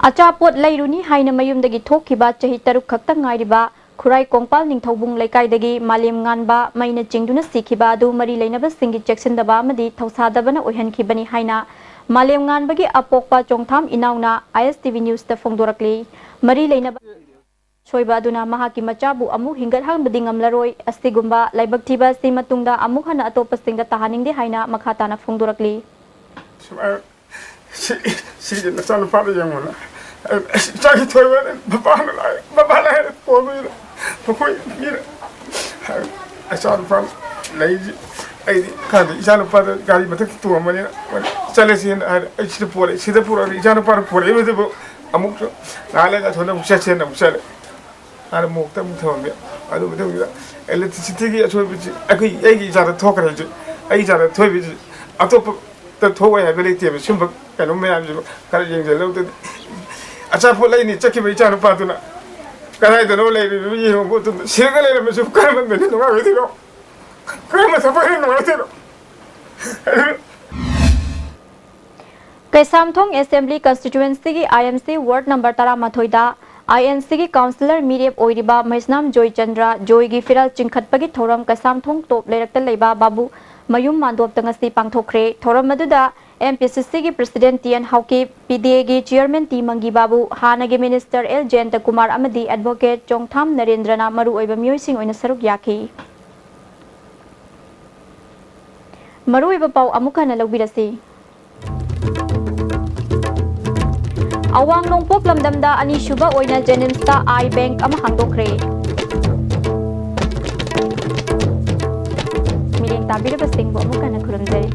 ꯑꯆꯥꯄꯣꯠ ꯂꯩꯔꯨꯅꯤ ꯍꯥꯏꯅ ꯃꯌꯨꯝꯗꯒꯤ ꯊꯣꯛꯈꯤꯕ ꯆꯍꯤ ꯇꯔꯨꯛ ꯈꯛꯇ ꯉꯥꯏꯔꯤꯕ ꯈꯨꯔꯥꯏ ꯀꯣꯡꯄꯥꯜ ꯅꯤꯡꯊꯧꯕꯨꯡ ꯂꯩꯀꯥꯏꯗꯒꯤ ꯃꯥꯂꯦꯝ ꯉꯥꯟꯕ ꯃꯩꯅ ꯆꯤꯡꯗꯨꯅ ꯁꯤꯈꯤꯕ ꯑꯗꯨ ꯃꯔꯤ ꯂꯩꯅꯕꯁꯤꯡꯒꯤ ꯆꯦꯛꯁꯤꯟꯗꯕ ꯑꯃꯗꯤ ꯊꯧꯁꯥꯗꯕꯅ ꯑꯣꯏꯍꯟꯈꯤꯕꯅꯤ ꯍꯥꯏꯅ ꯃꯥꯂꯦꯝ ꯉꯥꯟꯕꯒꯤ ꯑꯄꯣꯛꯄ ꯆꯣꯡꯊꯥꯝ ꯏꯅꯥꯎꯅ ꯑꯥꯏ ꯑꯦꯁ ꯇꯤ ꯚꯤ ꯅ꯭ꯌꯨꯁꯇ ꯐꯣꯡꯗꯣꯔꯛꯂꯤ꯫ ꯃꯔꯤ ꯂꯩꯅꯕ ꯁꯣꯏꯕ ꯑꯗꯨꯅ ꯃꯍꯥꯛꯀꯤ ꯃꯆꯥꯕꯨ ꯑꯃꯨꯛ ꯍꯤꯡꯒꯠꯍꯟꯕꯗꯤ ꯉꯝꯂꯔꯣꯏ꯫ ꯑꯁꯤꯒꯨꯝꯕ ꯂꯥꯏꯕꯛ ꯊꯤꯕ ꯑꯁꯤ ꯃꯇꯨꯡꯗ ꯑꯃꯨꯛ ꯍꯟꯅ ꯑꯇꯣꯞꯄꯁꯤꯡꯗ ꯇꯥꯍꯟꯅꯤꯡꯗꯦ ꯍꯥꯏꯅ ꯃꯈꯥ ꯇꯥꯅ ꯐꯣꯡꯗꯣꯔꯛꯂꯤ꯫ ꯁꯨꯃꯥꯏꯅ ꯁꯤ-, ꯁꯤꯒꯤ ꯅꯆꯥꯅꯨꯄꯥꯗ ꯌꯦꯡꯉꯨꯅ꯫ ꯑꯩ ꯏꯆꯥꯒꯤ ꯊꯣꯏꯕ ꯃꯄꯥꯅ ꯂꯥꯛꯑꯦ, ꯃꯄꯥꯅ ꯍꯥꯏꯔꯦ ꯄꯣꯕꯤꯅ ꯃꯈꯣꯏ ꯃꯤꯅ ꯍꯥꯏ, ꯏꯆꯥꯅꯨꯄꯥ ꯂꯩꯁꯤ꯫ ꯑꯩꯗꯤ ꯈꯪꯗꯦ, ꯏꯆꯥꯅꯨꯄꯥꯗ ꯒꯥꯔꯤ ꯃꯊꯛꯇ ꯇꯣꯡꯉꯝꯕꯅꯤꯅ ꯆꯠꯂꯁꯦꯅ ꯍꯥꯏꯔꯦ꯫ ꯑꯩ ꯁꯤꯗ ꯄꯣꯔꯛꯑꯦ, ꯁꯤꯗ ꯄꯨꯔꯛꯑꯒ ꯏꯆꯥꯅꯨꯄꯥꯗ ꯄꯣꯔꯛꯏꯕꯗꯨꯕꯨ ꯑꯃꯨꯛꯁꯨ ꯉꯥꯏꯍꯥꯛ ꯂꯩꯔꯒ ꯑꯁꯣꯝꯗ ꯑꯃꯨꯛ ꯆꯠꯁꯦꯅ ꯑꯃꯨꯛ ꯆꯠꯂꯦ꯫ ꯑꯗ ꯃꯣꯛꯇ ꯑꯃꯨꯛ ꯊꯝꯃꯝꯃꯦ꯫ ꯑꯗꯨ ꯃꯇꯨꯡꯗ electricityꯒꯤ ꯑꯁꯣꯏꯕꯁꯤ ꯑꯩꯈꯣꯏ, ꯑꯩꯒꯤ ꯏꯆꯥꯗ ꯊꯣꯛꯈ꯭ꯔꯦ ꯍꯧꯖꯤꯛ꯫ ꯑꯩꯒꯤ ꯏꯆꯥꯗ ꯊꯣꯛꯏꯕꯁꯤ ꯑꯇꯣꯞꯄꯗ ꯊꯣꯛꯑꯣꯏ ꯍꯥꯏꯕ ꯂꯩꯇꯦꯕ꯫ ꯁꯨꯝꯕ ꯀꯩꯅꯣ ꯃꯌꯥꯝꯁꯤꯕꯨ ꯈꯔ ꯌꯦꯡꯁꯤꯜꯍꯧꯗꯗꯤ꯫ ꯑꯆꯥꯄꯣꯠ ꯂꯩꯅꯤ ꯆꯠꯈꯤꯕ ꯏꯆꯥꯅꯨꯄꯥꯗꯨꯅ ꯀꯗꯥꯏꯗꯅꯣ ꯂꯩꯔꯤꯕ ꯌꯦꯡꯉꯨꯕ ꯃꯇꯝꯗ ꯁꯤꯔꯒ ꯂꯩꯔꯝꯃꯁꯨ ꯀꯔꯝꯕ ꯃꯤꯅ ꯅꯨꯡꯉꯥꯏꯔꯣꯏꯗꯣꯏꯅꯣ? ꯀꯔꯝꯕ ꯊꯕꯛꯅ ꯅꯨꯡꯉꯥꯏꯔꯣꯏꯗꯣꯏꯅꯣ? ꯑꯗꯨꯅ ꯀꯩꯁꯥꯝꯊꯣꯡ ꯑꯦꯁꯦꯝꯕ꯭ꯂꯤ ꯀꯟꯁꯇꯤꯇ꯭ꯌꯨꯑꯦꯟꯁꯤꯒꯤ ꯋꯥꯔꯗ ꯅꯝꯕꯔ ꯇꯔꯥꯃꯥꯊꯣꯏꯗ ꯑꯥꯏ ꯑꯦꯟ ꯁꯤꯒꯤ ꯀꯥꯎꯟꯁꯤꯂꯔ ꯃꯤꯔꯦꯞ ꯑꯣꯏꯔꯤꯕ ꯃꯩꯁꯅꯥꯝ ꯖꯣꯏꯆꯟꯗ꯭ꯔ ꯖꯣꯏꯒꯤ ꯐꯤꯔꯥꯜ ꯆꯤꯡꯈꯠꯄꯒꯤ ꯊꯧꯔꯝ ꯀꯩꯁꯥꯝꯊꯣꯡ ꯇꯣꯞ ꯂꯩꯔꯛꯇ ꯂꯩꯕ ꯕꯥꯕꯨ ꯃꯌꯨꯝ ꯃꯥꯟꯗꯣꯞꯇ ꯉꯁꯤ ꯄꯥꯡꯊꯣꯛꯈ꯭ꯔꯦ꯫ ꯊꯧꯔꯝ ꯑꯗꯨꯗ ꯑꯦꯝ ꯄꯤ ꯁꯤ ꯁꯤꯒꯤ ꯄ꯭ꯔꯁꯤꯗꯦꯟ ꯇꯤ ꯑꯦꯟ ꯍꯥꯎꯀꯤꯞ, ꯄꯤ ꯗꯤ ꯑꯦꯒꯤ ꯆꯤꯌꯔꯃꯦꯟ ꯇꯤ ꯃꯪꯒꯤ ꯕꯥꯕꯨ, ꯍꯥꯟꯅꯒꯤ ꯃꯤꯅꯤꯁꯇꯔ ꯑꯦꯜ ꯖꯌꯟꯇꯀꯨꯃꯥꯔ ꯑꯃꯗꯤ ꯑꯦꯗꯚꯣꯀꯦꯠ ꯆꯣꯡꯊꯥꯝ ꯅꯔꯦꯟꯗ꯭ꯔꯅ ꯃꯔꯨꯑꯣꯏꯕ ꯃꯤꯑꯣꯏꯁꯤꯡ ꯑꯣꯏꯅ ꯁꯔꯨꯛ ꯌꯥꯈꯤ꯫ ꯃꯔꯨꯑꯣꯏꯕ ꯄꯥꯎ ꯑꯃꯨꯛ ꯍꯟꯅ ꯂꯧꯕꯤꯔꯁꯤ꯫ ꯑꯋꯥꯡ ꯅꯣꯡꯄꯣꯛ ꯂꯝꯗꯝꯗ ꯑꯅꯤꯁꯨꯕ ꯑꯣꯏꯅ ꯖꯦꯅꯤꯝꯁꯇ ꯑꯥꯏ ꯕꯦꯡꯛ ꯑꯃ ꯍꯥꯡꯗꯣꯛꯈ꯭ꯔꯦ꯫ ꯃꯤꯔꯦꯝ ꯇꯥꯕꯤꯔꯕꯁꯤꯡꯕꯨ ꯑꯃꯨꯛ ꯍꯟꯅ ꯈꯨꯔꯨꯝꯖꯔꯤ꯫